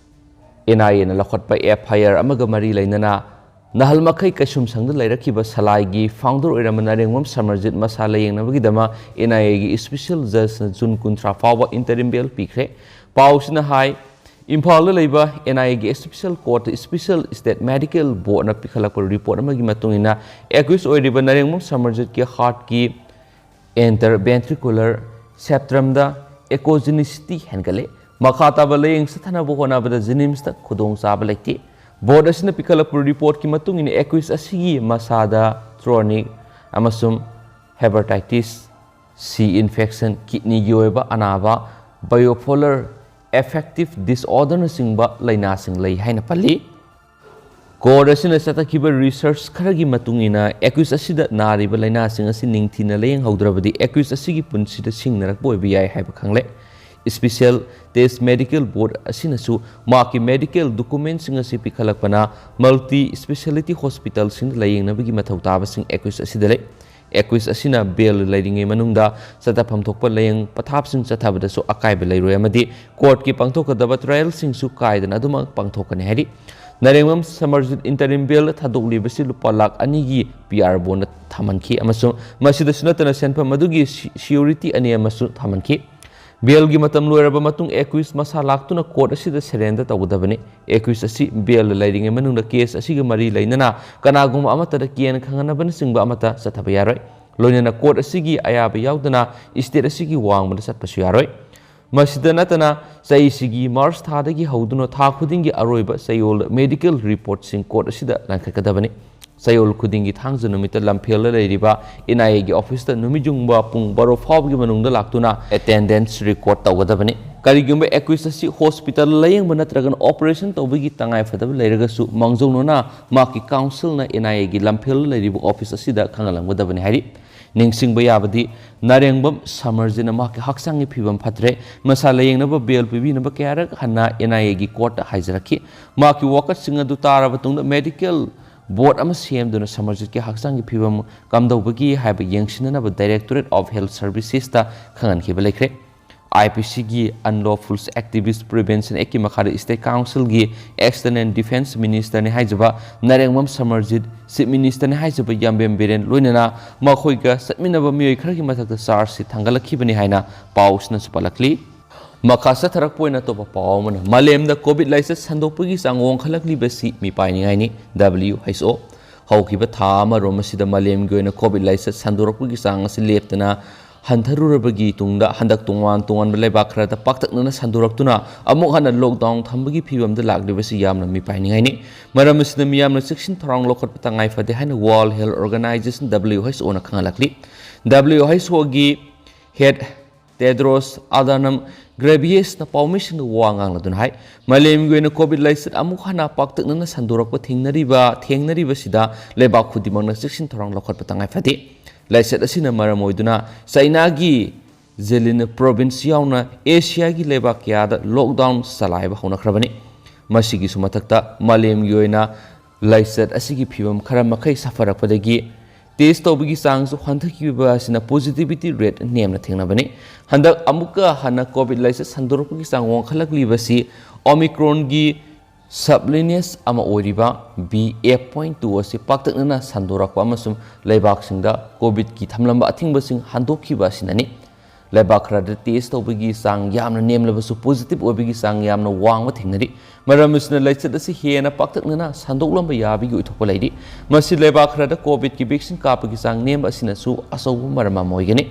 NIAꯅ ꯂꯧꯈꯠꯄ FIR ꯑꯃꯒ ꯃꯔꯤ ꯂꯩꯅꯅ ꯅꯍꯥꯜ ꯃꯈꯩ ꯀꯩꯁꯨꯝꯁꯪꯗ ꯂꯩꯔꯛꯈꯤꯕ ꯁꯂꯥꯏꯒꯤ founder ꯑꯣꯏꯔꯝꯕ ꯅꯥꯔꯦꯡꯕꯝ ꯁꯃꯔꯖꯤꯠ ꯃꯁꯥ ꯂꯥꯌꯦꯡꯅꯕꯒꯤꯗꯃꯛ NIAꯒꯤ special judgeꯅ June ꯀꯨꯟꯊ꯭ꯔꯥ ꯐꯥꯎꯕ interim bail ꯄꯤꯈ꯭ꯔꯦ꯫ ꯄꯥꯎꯁꯤꯅ ꯍꯥꯏ, ꯏꯝꯐꯥꯜꯗ ꯂꯩꯕ NIAꯒꯤ special courtꯇ special state medical boardꯅ ꯄꯤꯈꯠꯂꯛꯄ report ꯑꯃꯒꯤ ꯃꯇꯨꯡ ꯏꯟꯅ, accused ꯑꯣꯏꯔꯤꯕ ꯅꯥꯔꯦꯡꯕꯝ ꯁꯃꯔꯖꯤꯠꯀꯤ heartꯀꯤ interventricular septrumꯗ echogenicity ꯍꯦꯟꯒꯠꯂꯦ꯫ ꯃꯈꯥ ꯇꯥꯕ ꯂꯥꯌꯦꯡ ꯆꯠꯊꯅꯕ ꯍꯣꯠꯅꯕꯗ JNIMSꯇ ꯈꯨꯗꯣꯡꯆꯥꯕ ꯂꯩꯇꯦ꯫ Board ꯑꯁꯤꯅ ꯄꯤꯈꯠꯂꯛꯄ reportꯀꯤ ꯃꯇꯨꯡ ꯏꯟꯅ, accused ꯑꯁꯤꯒꯤ ꯃꯁꯥꯗ chronic ꯑꯃꯁꯨꯡ hepatitis C infection, kidneyꯒꯤ ꯑꯣꯏꯕ ꯑꯅꯥꯕ, bipolar affective disorderꯅꯆꯤꯡꯕ ꯂꯥꯏꯅꯥꯁꯤꯡ ꯂꯩ ꯍꯥꯏꯅ ꯄꯜꯂꯤ꯫ Court ꯑꯁꯤꯅ ꯆꯠꯊꯈꯤꯕ research ꯈꯔꯒꯤ ꯃꯇꯨꯡ ꯏꯟꯅ, accused ꯑꯁꯤꯗ ꯅꯥꯔꯤꯕ ꯂꯥꯏꯅꯥꯁꯤꯡ ꯑꯁꯤ ꯅꯤꯡꯊꯤꯅ ꯂꯥꯌꯦꯡꯍꯧꯗ꯭ꯔꯕꯗꯤ accused ꯑꯁꯤꯒꯤ ꯄꯨꯟꯁꯤꯗ ꯁꯤꯡꯅꯔꯛꯄ ꯑꯣꯏꯕ ꯌꯥꯏ ꯍꯥꯏꯕ ꯈꯪꯂꯦ꯫ Special Test Medical Board ꯑꯁꯤꯅꯁꯨ ꯃꯍꯥꯛꯀꯤ medical documentꯁꯤꯡ ꯑꯁꯤ ꯄꯤꯈꯠꯂꯛꯄꯅ multi speciality hospitalꯁꯤꯡꯗ ꯂꯥꯌꯦꯡꯅꯕꯒꯤ ꯃꯊꯧ ꯇꯥꯕꯁꯤꯡ accused ꯑꯁꯤꯗ ꯂꯩ꯫ Accused ꯑꯁꯤꯅ bail ꯂꯩꯔꯤꯉꯩ ꯃꯅꯨꯡꯗ ꯆꯠꯊꯐꯝ ꯊꯣꯛꯄ ꯂꯥꯌꯦꯡ ꯄꯊꯥꯞꯁꯤꯡ ꯆꯠꯊꯕꯗꯁꯨ ꯑꯀꯥꯏꯕ ꯂꯩꯔꯣꯏ ꯑꯃꯗꯤ courtꯀꯤ ꯄꯥꯡꯊꯣꯛꯀꯗꯕ trialꯁꯤꯡꯁꯨ ꯀꯥꯏꯗꯅ ꯑꯗꯨꯃꯛ ꯄꯥꯡꯊꯣꯛꯀꯅꯤ ꯍꯥꯏꯔꯤ꯫ ꯅꯥꯔꯦꯡꯕꯝ ꯁꯃꯔꯖꯤꯠ interim bail ꯊꯥꯗꯣꯛꯂꯤꯕꯁꯤ ꯂꯨꯄꯥ ꯂꯥꯈ ꯑꯅꯤꯒꯤ P R bondꯗ ꯊꯝꯍꯟꯈꯤ ꯑꯃꯁꯨꯡ ꯃꯁꯤꯗꯁꯨ ꯅꯠꯇꯅ ꯁꯦꯟꯐꯝ ꯑꯗꯨꯒꯤ ꯁꯤ-, surety ꯑꯅꯤ ꯑꯃꯁꯨ ꯊꯝꯍꯟꯈꯤ꯫ Bailꯒꯤ ꯃꯇꯝ ꯂꯣꯏꯔꯕ ꯃꯇꯨꯡ accused ꯃꯁꯥ ꯂꯥꯛꯇꯨꯅ court ꯑꯁꯤꯗ surrender ꯇꯧꯒꯗꯕꯅꯤ꯫ Accused ꯑꯁꯤ bail ꯂꯩꯔꯤꯉꯩ ꯃꯅꯨꯡꯗ case ꯑꯁꯤꯒ ꯃꯔꯤ ꯂꯩꯅꯅ ꯀꯅꯥꯒꯨꯝꯕ ꯑꯃꯠꯇꯗ ꯀꯤꯍꯟ ꯈꯪꯍꯟꯅꯕꯅꯆꯤꯡꯕ ꯑꯃꯠꯇ ꯆꯠꯊꯕ ꯌꯥꯔꯣꯏ꯫ ꯂꯣꯏꯅꯅ court ꯑꯁꯤꯒꯤ ꯑꯌꯥꯕ ꯌꯥꯎꯗꯅ state ꯑꯁꯤꯒꯤ ꯋꯥꯡꯃꯗ ꯆꯠꯄꯁꯨ ꯌꯥꯔꯣꯏ꯫ ꯃꯁꯤꯗ ꯅꯠꯇꯅ, ꯆꯍꯤꯁꯤꯒꯤ March ꯊꯥꯗꯒꯤ ꯍꯧꯗꯨꯅ ꯊꯥ ꯈꯨꯗꯤꯡꯒꯤ ꯑꯔꯣꯏꯕ ꯆꯌꯣꯜꯗ medical reportꯁꯤꯡ court ꯑꯁꯤꯗ ꯂꯪꯈꯠꯀꯗꯕꯅꯤ꯫ ꯆꯌꯣꯜ ꯈꯨꯗꯤꯡꯒꯤ ꯊꯥꯡꯖ ꯅꯨꯃꯤꯠꯇ ꯂꯝꯐꯦꯜꯗ ꯂꯩꯔꯤꯕ NIAꯒꯤ officeꯇ ꯅꯨꯃꯤꯠ ꯌꯨꯡꯕ ꯄꯨꯡ ꯕꯥꯔꯣ ꯐꯥꯎꯕꯒꯤ ꯃꯅꯨꯡꯗ ꯂꯥꯛꯇꯨꯅ attendance record ꯇꯧꯒꯗꯕꯅꯤ꯫ ꯀꯔꯤꯒꯨꯝꯕ accused ꯑꯁꯤ hospital ꯂꯥꯌꯦꯡꯕ ꯅꯠꯇ꯭ꯔꯒꯅ operation ꯇꯧꯕꯒꯤ ꯇꯉꯥꯏꯐꯗꯕ ꯂꯩꯔꯒꯁꯨ, ꯃꯥꯡꯖꯧꯅꯅ ꯃꯍꯥꯛꯀꯤ counselꯅ NIAꯒꯤ ꯂꯝꯐꯦꯜꯗ ꯂꯩꯔꯤꯕ office ꯑꯁꯤꯗ ꯈꯪꯍꯜꯂꯝꯒꯗꯕꯅꯤ ꯍꯥꯏꯔꯤ꯫ ꯅꯤꯡꯁꯤꯡꯕ ꯌꯥꯕꯗꯤ, ꯅꯥꯔꯦꯡꯕꯝ ꯁꯃꯔꯖꯤꯠꯅ ꯃꯍꯥꯛꯀꯤ ꯍꯛꯆꯥꯡꯒꯤ ꯐꯤꯕꯝ ꯐꯠꯇ꯭ꯔꯦ, ꯃꯁꯥ ꯂꯥꯌꯦꯡꯅꯕ bail ꯄꯤꯕꯤꯅꯕ ꯀꯌꯥꯔꯛ ꯍꯟꯅ NIAꯒꯤ courtꯇ ꯍꯥꯏꯖꯔꯛꯈꯤ꯫ ꯃꯍꯥꯛꯀꯤ ꯋꯥꯀꯠꯁꯤꯡ ꯑꯗꯨ ꯇꯥꯔꯕ ꯇꯨꯡꯗ medical ꯕꯣꯔꯗ ꯑꯃ ꯁꯦꯝꯗꯨꯅ ꯁꯃꯔꯖꯤꯠꯀꯤ ꯍꯛꯆꯥꯡꯒꯤ ꯐꯤꯕꯝ ꯀꯝꯗꯧꯕꯒꯦ ꯍꯥꯏꯕ ꯌꯦꯡꯁꯤꯟꯅꯅꯕ Directorate of Health Servicesꯇ ꯈꯪꯍꯟꯈꯤꯕ ꯂꯩꯈ꯭ꯔꯦ꯫ IPCꯒꯤ Unlawful Activist Prevention Actꯀꯤ ꯃꯈꯥꯗ State Councilꯒꯤ External Defence Ministerꯅꯤ ꯍꯥꯏꯖꯕ ꯅꯔꯦꯡꯕꯝ ꯁꯃꯔꯖꯤꯠ, Chief Ministerꯅꯤ ꯍꯥꯏꯖꯕ ꯌꯥꯝꯕꯦꯝ ꯕꯤꯔꯦꯟ, ꯂꯣꯏꯅꯅ ꯃꯈꯣꯏꯒ ꯆꯠꯃꯤꯟꯅꯕ ꯃꯤꯑꯣꯏ ꯈꯔꯒꯤ ꯃꯊꯛꯇ charge sheet ꯊꯥꯡꯒꯠꯂꯛꯈꯤꯕꯅꯤ ꯍꯥꯏꯅ ꯄꯥꯎꯁꯤꯅꯁꯨ ꯄꯜꯂꯛꯂꯤ꯫ ꯃꯈꯥ ꯆꯠꯊꯔꯛꯄ ꯑꯣꯏꯅ ꯑꯇꯣꯞꯄ ꯄꯥꯎ ꯑꯃꯅ, ꯃꯥꯂꯦꯝꯗ COVID ꯂꯥꯏꯆꯠ ꯁꯟꯗꯣꯛꯄꯒꯤ ꯆꯥꯡ ꯋꯥꯡꯈꯠꯂꯛꯂꯤꯕꯁꯤ ꯃꯤꯄꯥꯏꯅꯤꯡꯉꯥꯏꯅꯤ, WHO꯫ ꯍꯧꯈꯤꯕ ꯊꯥ ꯑꯃꯔꯣꯝ ꯑꯁꯤꯗ ꯃꯥꯂꯦꯝꯒꯤ ꯑꯣꯏꯅ COVID ꯂꯥꯏꯆꯠ ꯁꯟꯗꯣꯔꯛꯄꯒꯤ ꯆꯥꯡ ꯑꯁꯤ ꯂꯦꯞꯇꯅ ꯍꯟꯊꯔꯨꯔꯕꯒꯤ ꯇꯨꯡꯗ, ꯍꯟꯗꯛ ꯇꯣꯉꯥꯟ ꯇꯣꯉꯥꯟꯕ ꯂꯩꯕꯥꯛ ꯈꯔꯗ ꯄꯥꯛꯇꯛꯅꯅ ꯁꯟꯗꯣꯔꯛꯇꯨꯅ ꯑꯃꯨꯛ ꯍꯟꯅ lockdown ꯊꯝꯕꯒꯤ ꯐꯤꯕꯝꯗ ꯂꯥꯛꯂꯤꯕꯁꯤ ꯌꯥꯝꯅ ꯃꯤꯄꯥꯏꯅꯤꯡꯉꯥꯏꯅꯤ꯫ ꯃꯔꯝ ꯑꯁꯤꯅ ꯃꯤꯌꯥꯝꯅ ꯆꯦꯛꯁꯤꯟ ꯊꯧꯔꯥꯡ ꯂꯧꯈꯠꯄ ꯇꯉꯥꯏ ꯐꯗꯦ ꯍꯥꯏꯅ World Health Organization, WHOꯅ ꯈꯪꯍꯜꯂꯛꯂꯤ꯫ WHOꯒꯤ head Tedros Adhanom Ghebreyesusꯅ ꯄꯥꯎꯃꯤꯁꯤꯡꯗ ꯋꯥ ꯉꯥꯡꯂꯗꯨꯅ ꯍꯥꯏ, ꯃꯥꯂꯦꯝꯒꯤ ꯑꯣꯏꯅ COVID ꯂꯥꯏꯆꯠ ꯑꯃꯨꯛ ꯍꯟꯅ ꯄꯥꯛꯇꯛꯅꯅ ꯁꯟꯗꯣꯔꯛꯄ ꯊꯦꯡꯅꯔꯤꯕ, ꯊꯦꯡꯅꯔꯤꯕꯁꯤꯗ ꯂꯩꯕꯥꯛ ꯈꯨꯗꯤꯡꯃꯛꯅ ꯆꯦꯛꯁꯤꯟ ꯊꯧꯔꯥꯡ ꯂꯧꯈꯠꯄ ꯇꯉꯥꯏ ꯐꯗꯦ꯫ ꯂꯥꯏꯆꯠ ꯑꯁꯤꯅ ꯃꯔꯝ ꯑꯣꯏꯗꯨꯅ ꯆꯥꯏꯅꯥꯒꯤ Zhejiang province ꯌꯥꯎꯅ ꯑꯦꯁꯤꯌꯥꯒꯤ ꯂꯩꯕꯥꯛ ꯀꯌꯥꯗ lockdown ꯆꯂꯥꯏꯕ ꯍꯧꯅꯈ꯭ꯔꯕꯅꯤ꯫ ꯃꯁꯤꯒꯤꯁꯨ ꯃꯊꯛꯇ ꯃꯥꯂꯦꯝꯒꯤ ꯑꯣꯏꯅ ꯂꯥꯏꯆꯠ ꯑꯁꯤꯒꯤ ꯐꯤꯕꯝ ꯈꯔ ꯃꯈꯩ ꯁꯥꯐꯔꯛꯄꯗꯒꯤ test ꯇꯧꯕꯒꯤ ꯆꯥꯡꯁꯨ ꯍꯟꯊꯈꯤꯕ ꯑꯁꯤꯅ positivity rate ꯅꯦꯝꯅ ꯊꯦꯡꯅꯕꯅꯤ꯫ ꯍꯟꯗꯛ ꯑꯃꯨꯛꯀ ꯍꯟꯅ COVID ꯂꯥꯏꯆꯠ ꯁꯟꯗꯣꯔꯛꯄꯒꯤ ꯆꯥꯡ ꯋꯥꯡꯈꯠꯂꯛꯂꯤꯕꯁꯤ Omicronꯒꯤ sublineage ꯑꯃ ꯑꯣꯏꯔꯤꯕ B F point two ꯑꯁꯤ ꯄꯥꯛꯇꯛꯅꯅ ꯁꯟꯗꯣꯔꯛꯄ ꯑꯃꯁꯨꯡ ꯂꯩꯕꯥꯛꯁꯤꯡꯗ COVIDꯀꯤ ꯊꯝꯂꯝꯕ ꯑꯊꯤꯡꯕꯁꯤꯡ ꯍꯟꯗꯣꯛꯈꯤꯕ ꯑꯁꯤꯅꯅꯤ꯫ ꯂꯩꯕꯥꯛ ꯈꯔꯗ test ꯇꯧꯕꯒꯤ ꯆꯥꯡ ꯌꯥꯝꯅ ꯅꯦꯝꯂꯕꯁꯨ positive ꯑꯣꯏꯕꯒꯤ ꯆꯥꯡ ꯌꯥꯝꯅ ꯋꯥꯡꯕ ꯊꯦꯡꯅꯔꯤ꯫ ꯃꯔꯝ ꯑꯁꯤꯅ ꯂꯥꯏꯆꯠ ꯑꯁꯤ ꯍꯦꯟꯅ ꯄꯥꯛꯇꯛꯅꯅ ꯁꯟꯗꯣꯛꯂꯝꯕ ꯌꯥꯕꯒꯤ ꯑꯣꯏꯊꯣꯛꯄ ꯂꯩꯔꯤ꯫ ꯃꯁꯤ ꯂꯩꯕꯥꯛ ꯈꯔꯗ COVIDꯀꯤ vaccine ꯀꯥꯞꯄꯒꯤ ꯆꯥꯡ ꯅꯦꯝꯕ ꯑꯁꯤꯅꯁꯨ ꯑꯆꯧꯕ ꯃꯔꯝ ꯑꯃ ꯑꯣꯏꯒꯅꯤ꯫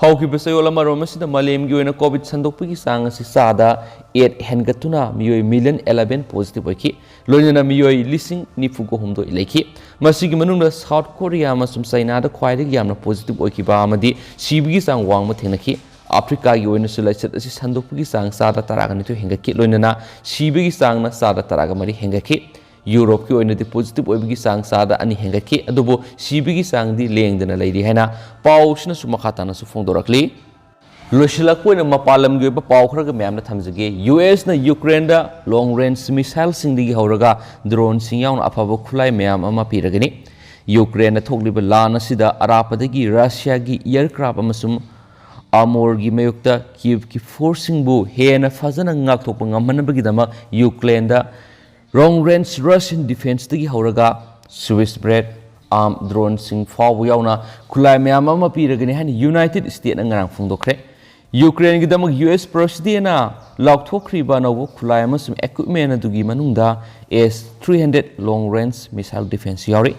ꯍꯧꯈꯤꯕ ꯆꯌꯣꯜ ꯑꯃꯔꯣꯝ ꯑꯁꯤꯗ ꯃꯥꯂꯦꯝꯒꯤ ꯑꯣꯏꯅ COVID ꯁꯟꯗꯣꯛꯄꯒꯤ ꯆꯥꯡ ꯑꯁꯤ ꯆꯥꯗ eight ꯍꯦꯟꯒꯠꯇꯨꯅ ꯃꯤꯑꯣꯏ million eleven positive ꯑꯣꯏꯈꯤ꯫ ꯂꯣꯏꯅꯅ ꯃꯤꯑꯣꯏ ꯂꯤꯁꯤꯡ ꯅꯤꯐꯨꯒ ꯍꯨꯝꯗꯣꯏ ꯂꯩꯈꯤ꯫ ꯃꯁꯤꯒꯤ ꯃꯅꯨꯡꯗ South Korea ꯑꯃꯁꯨꯡ ꯆꯥꯏꯅꯥꯗ ꯈ꯭ꯋꯥꯏꯗꯒꯤ ꯌꯥꯝꯅ positive ꯑꯣꯏꯈꯤꯕ ꯑꯃꯗꯤ ꯁꯤꯕꯒꯤ ꯆꯥꯡ ꯋꯥꯡꯕ ꯊꯦꯡꯅꯈꯤ꯫ ꯑꯐ꯭ꯔꯤꯀꯥꯒꯤ ꯑꯣꯏꯅꯁꯨ ꯂꯥꯏꯆꯠ ꯑꯁꯤ ꯁꯟꯗꯣꯛꯄꯒꯤ ꯆꯥꯡ ꯆꯥꯗ ꯇꯔꯥꯒ ꯅꯤꯊꯣꯏ ꯍꯦꯟꯒꯠꯈꯤ, ꯂꯣꯏꯅꯅ ꯁꯤꯕꯒꯤ ꯆꯥꯡꯅ ꯆꯥꯗ ꯇꯔꯥꯒ ꯃꯔꯤ ꯍꯦꯟꯒꯠꯈꯤ꯫ ꯌꯨꯔꯣꯞꯀꯤ ꯑꯣꯏꯅꯗꯤ positive ꯑꯣꯏꯕꯒꯤ ꯆꯥꯡ ꯆꯥꯗ ꯑꯅꯤ ꯍꯦꯟꯒꯠꯈꯤ, ꯑꯗꯨꯕꯨ ꯁꯤꯕꯒꯤ ꯆꯥꯡꯗꯤ ꯂꯦꯡꯗꯅ ꯂꯩꯔꯤ ꯍꯥꯏꯅ ꯄꯥꯎꯁꯤꯅꯁꯨ ꯃꯈꯥ ꯇꯥꯅꯁꯨ ꯐꯣꯡꯗꯣꯔꯛꯂꯤ꯫ ꯂꯣꯏꯁꯤꯜꯂꯛꯄ ꯑꯣꯏꯅ ꯃꯄꯥꯟ ꯂꯝꯒꯤ ꯑꯣꯏꯕ ꯄꯥꯎ ꯈꯔꯒ ꯃꯌꯥꯝꯗ ꯊꯝꯖꯒꯦ꯫ ꯌꯨ ꯑꯦꯁꯅ ꯌꯨꯀ꯭ꯔꯦꯟꯗ ꯂꯣꯡ ꯔꯦꯟꯖ ꯃꯤꯁꯥꯏꯜꯁꯤꯡꯗꯒꯤ ꯍꯧꯔꯒ ꯗ꯭ꯔꯣꯟꯁꯤꯡ ꯌꯥꯎꯅ ꯑꯐꯕ ꯈꯨꯠꯂꯥꯏ ꯃꯌꯥꯝ ꯑꯃ ꯄꯤꯔꯒꯅꯤ꯫ ꯌꯨꯀ꯭ꯔꯦꯟꯗ ꯊꯣꯛꯂꯤꯕ ꯂꯥꯟ ꯑꯁꯤꯗ ꯑꯔꯥꯞꯄꯗꯒꯤ ꯔꯁꯤꯌꯥꯒꯤ ꯑꯦꯌꯔꯀ꯭ꯔꯥꯐ ꯑꯃꯁꯨꯡ ꯑꯥꯔꯃꯣꯔꯒꯤ ꯃꯥꯌꯣꯛꯇ ꯀꯤꯌꯦꯚꯀꯤ ꯐꯣꯔꯁꯁꯤꯡꯕꯨ ꯍꯦꯟꯅ ꯐꯖꯅ ꯉꯥꯛꯊꯣꯛꯄ ꯉꯝꯍꯟꯅꯕꯒꯤꯗꯃꯛ ꯌꯨꯀ꯭ꯔꯦꯟꯗ ꯂꯣꯡ ꯔꯦꯟꯖ ꯔꯁꯤꯌꯟ ꯗꯤꯐꯦꯟꯁꯇꯒꯤ ꯍꯧꯔꯒ ꯁ꯭ꯋꯤꯁ ꯕ꯭ꯂꯦꯗ ꯑꯥꯔꯝ ꯗ꯭ꯔꯣꯟꯁꯤꯡ ꯐꯥꯎꯕ ꯌꯥꯎꯅ ꯈꯨꯠꯂꯥꯏ ꯃꯌꯥꯝ ꯑꯃ ꯄꯤꯔꯒꯅꯤ ꯍꯥꯏꯅ ꯌꯨꯅꯥꯏꯇꯦꯗ ꯁ꯭ꯇꯦꯠꯅ ꯉꯔꯥꯡ ꯐꯣꯡꯗꯣꯛꯈ꯭ꯔꯦ꯫ ꯌꯨꯀ꯭ꯔꯦꯟꯒꯤꯗꯃꯛ ꯌꯨ ꯑꯦꯁ ꯄ꯭ꯔꯦꯁꯤꯗꯦꯟꯅ ꯂꯥꯎꯊꯣꯛꯈ꯭ꯔꯤꯕ ꯑꯅꯧꯕ ꯈꯨꯠꯂꯥꯏ ꯑꯃꯁꯨꯡ ꯏꯀ꯭ꯋꯤꯞꯃꯦꯟ ꯑꯗꯨꯒꯤ ꯃꯅꯨꯡꯗ ꯑꯦꯁ ꯊ꯭ꯔꯤ ꯍꯟꯗ꯭ꯔꯦꯗ ꯂꯣꯡ ꯔꯦꯟꯖ ꯃꯤꯁꯥꯏꯜ ꯗꯤꯐꯦꯟꯁ ꯌꯥꯎꯔꯤ꯫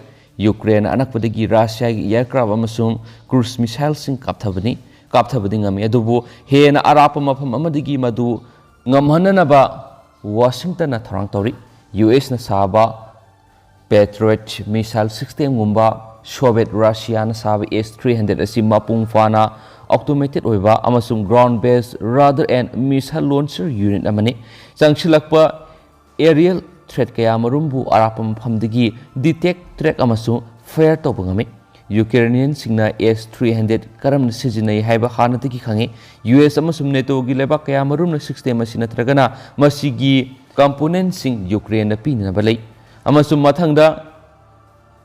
ꯌꯨꯀ꯭ꯔꯦꯟꯅ ꯑꯅꯛꯄꯗꯒꯤ ꯔꯁꯤꯌꯥꯒꯤ ꯑꯦꯌꯔꯀ꯭ꯔꯥꯐ ꯑꯃꯁꯨꯡ ꯀ꯭ꯔꯨꯖ ꯃꯤꯁꯥꯏꯜꯁꯤꯡ ꯀꯥꯞꯊꯕꯅꯤ, ꯀꯥꯞꯊꯕꯗꯤ ꯉꯝꯃꯤ, ꯑꯗꯨꯕꯨ ꯍꯦꯟꯅ ꯑꯔꯥꯞꯄ ꯃꯐꯝ ꯑꯃꯗꯒꯤ ꯃꯗꯨ ꯉꯝꯍꯟꯅꯅꯕ ꯋꯥꯁꯤꯡꯇꯟꯅ ꯊꯧꯔꯥꯡ ꯇꯧꯔꯤ꯫ ꯌꯨ ꯑꯦꯁꯅ ꯁꯥꯕ ꯄꯦꯇ꯭ꯔꯣꯏꯠ ꯃꯤꯁꯥꯏꯜ ꯁꯤꯁꯇꯦꯝꯒꯨꯝꯕ ꯁꯣꯚꯤꯌꯦꯠ ꯔꯁꯤꯌꯥꯅ ꯁꯥꯕ ꯑꯦꯁ ꯊ꯭ꯔꯤ ꯍꯟꯗ꯭ꯔꯦꯗ ꯑꯁꯤ ꯃꯄꯨꯡ ꯐꯥꯅ ꯑꯣꯇꯣꯃꯦꯇꯦꯗ ꯑꯣꯏꯕ ꯑꯃꯁꯨꯡ ground based radar and missile launcher unit ꯑꯃꯅꯤ꯫ ꯆꯪꯁꯤꯜꯂꯛꯄ ꯑꯦꯔꯤꯌꯦꯜ ꯊ꯭ꯔꯦꯠ ꯀꯌꯥ ꯃꯔꯨꯝꯕꯨ ꯑꯔꯥꯞꯄ ꯃꯐꯝꯗꯒꯤ ꯗꯤꯇꯦꯛ, ꯇ꯭ꯔꯦꯛ ꯑꯃꯁꯨꯡ ꯐꯥꯌꯔ ꯇꯧꯕ ꯉꯝꯃꯤ꯫ ꯌꯨꯀ꯭ꯔꯦꯅꯤꯌꯟꯁꯤꯡꯅ ꯑꯦꯁ ꯊ꯭ꯔꯤ ꯍꯟꯗ꯭ꯔꯦꯗ ꯀꯔꯝꯅ ꯁꯤꯖꯤꯟꯅꯩ ꯍꯥꯏꯕ ꯍꯥꯟꯅꯗꯒꯤ ꯈꯪꯉꯤ꯫ ꯌꯨ ꯑꯦꯁ ꯑꯃꯁꯨꯡ ꯅꯦꯇꯣꯒꯤ ꯂꯩꯕꯥꯛ ꯀꯌꯥ ꯃꯔꯨꯝꯅ ꯁꯤꯁꯇꯦꯝ ꯑꯁꯤ ꯅꯠꯇ꯭ꯔꯒꯅ ꯃꯁꯤꯒꯤ ꯀꯝꯄꯣꯅꯦꯟꯠꯁꯤꯡ ꯌꯨꯀ꯭ꯔꯦꯟꯗ ꯄꯤꯅꯅꯕ ꯂꯩ꯫ ꯑꯃꯁꯨꯡ ꯃꯊꯪꯗ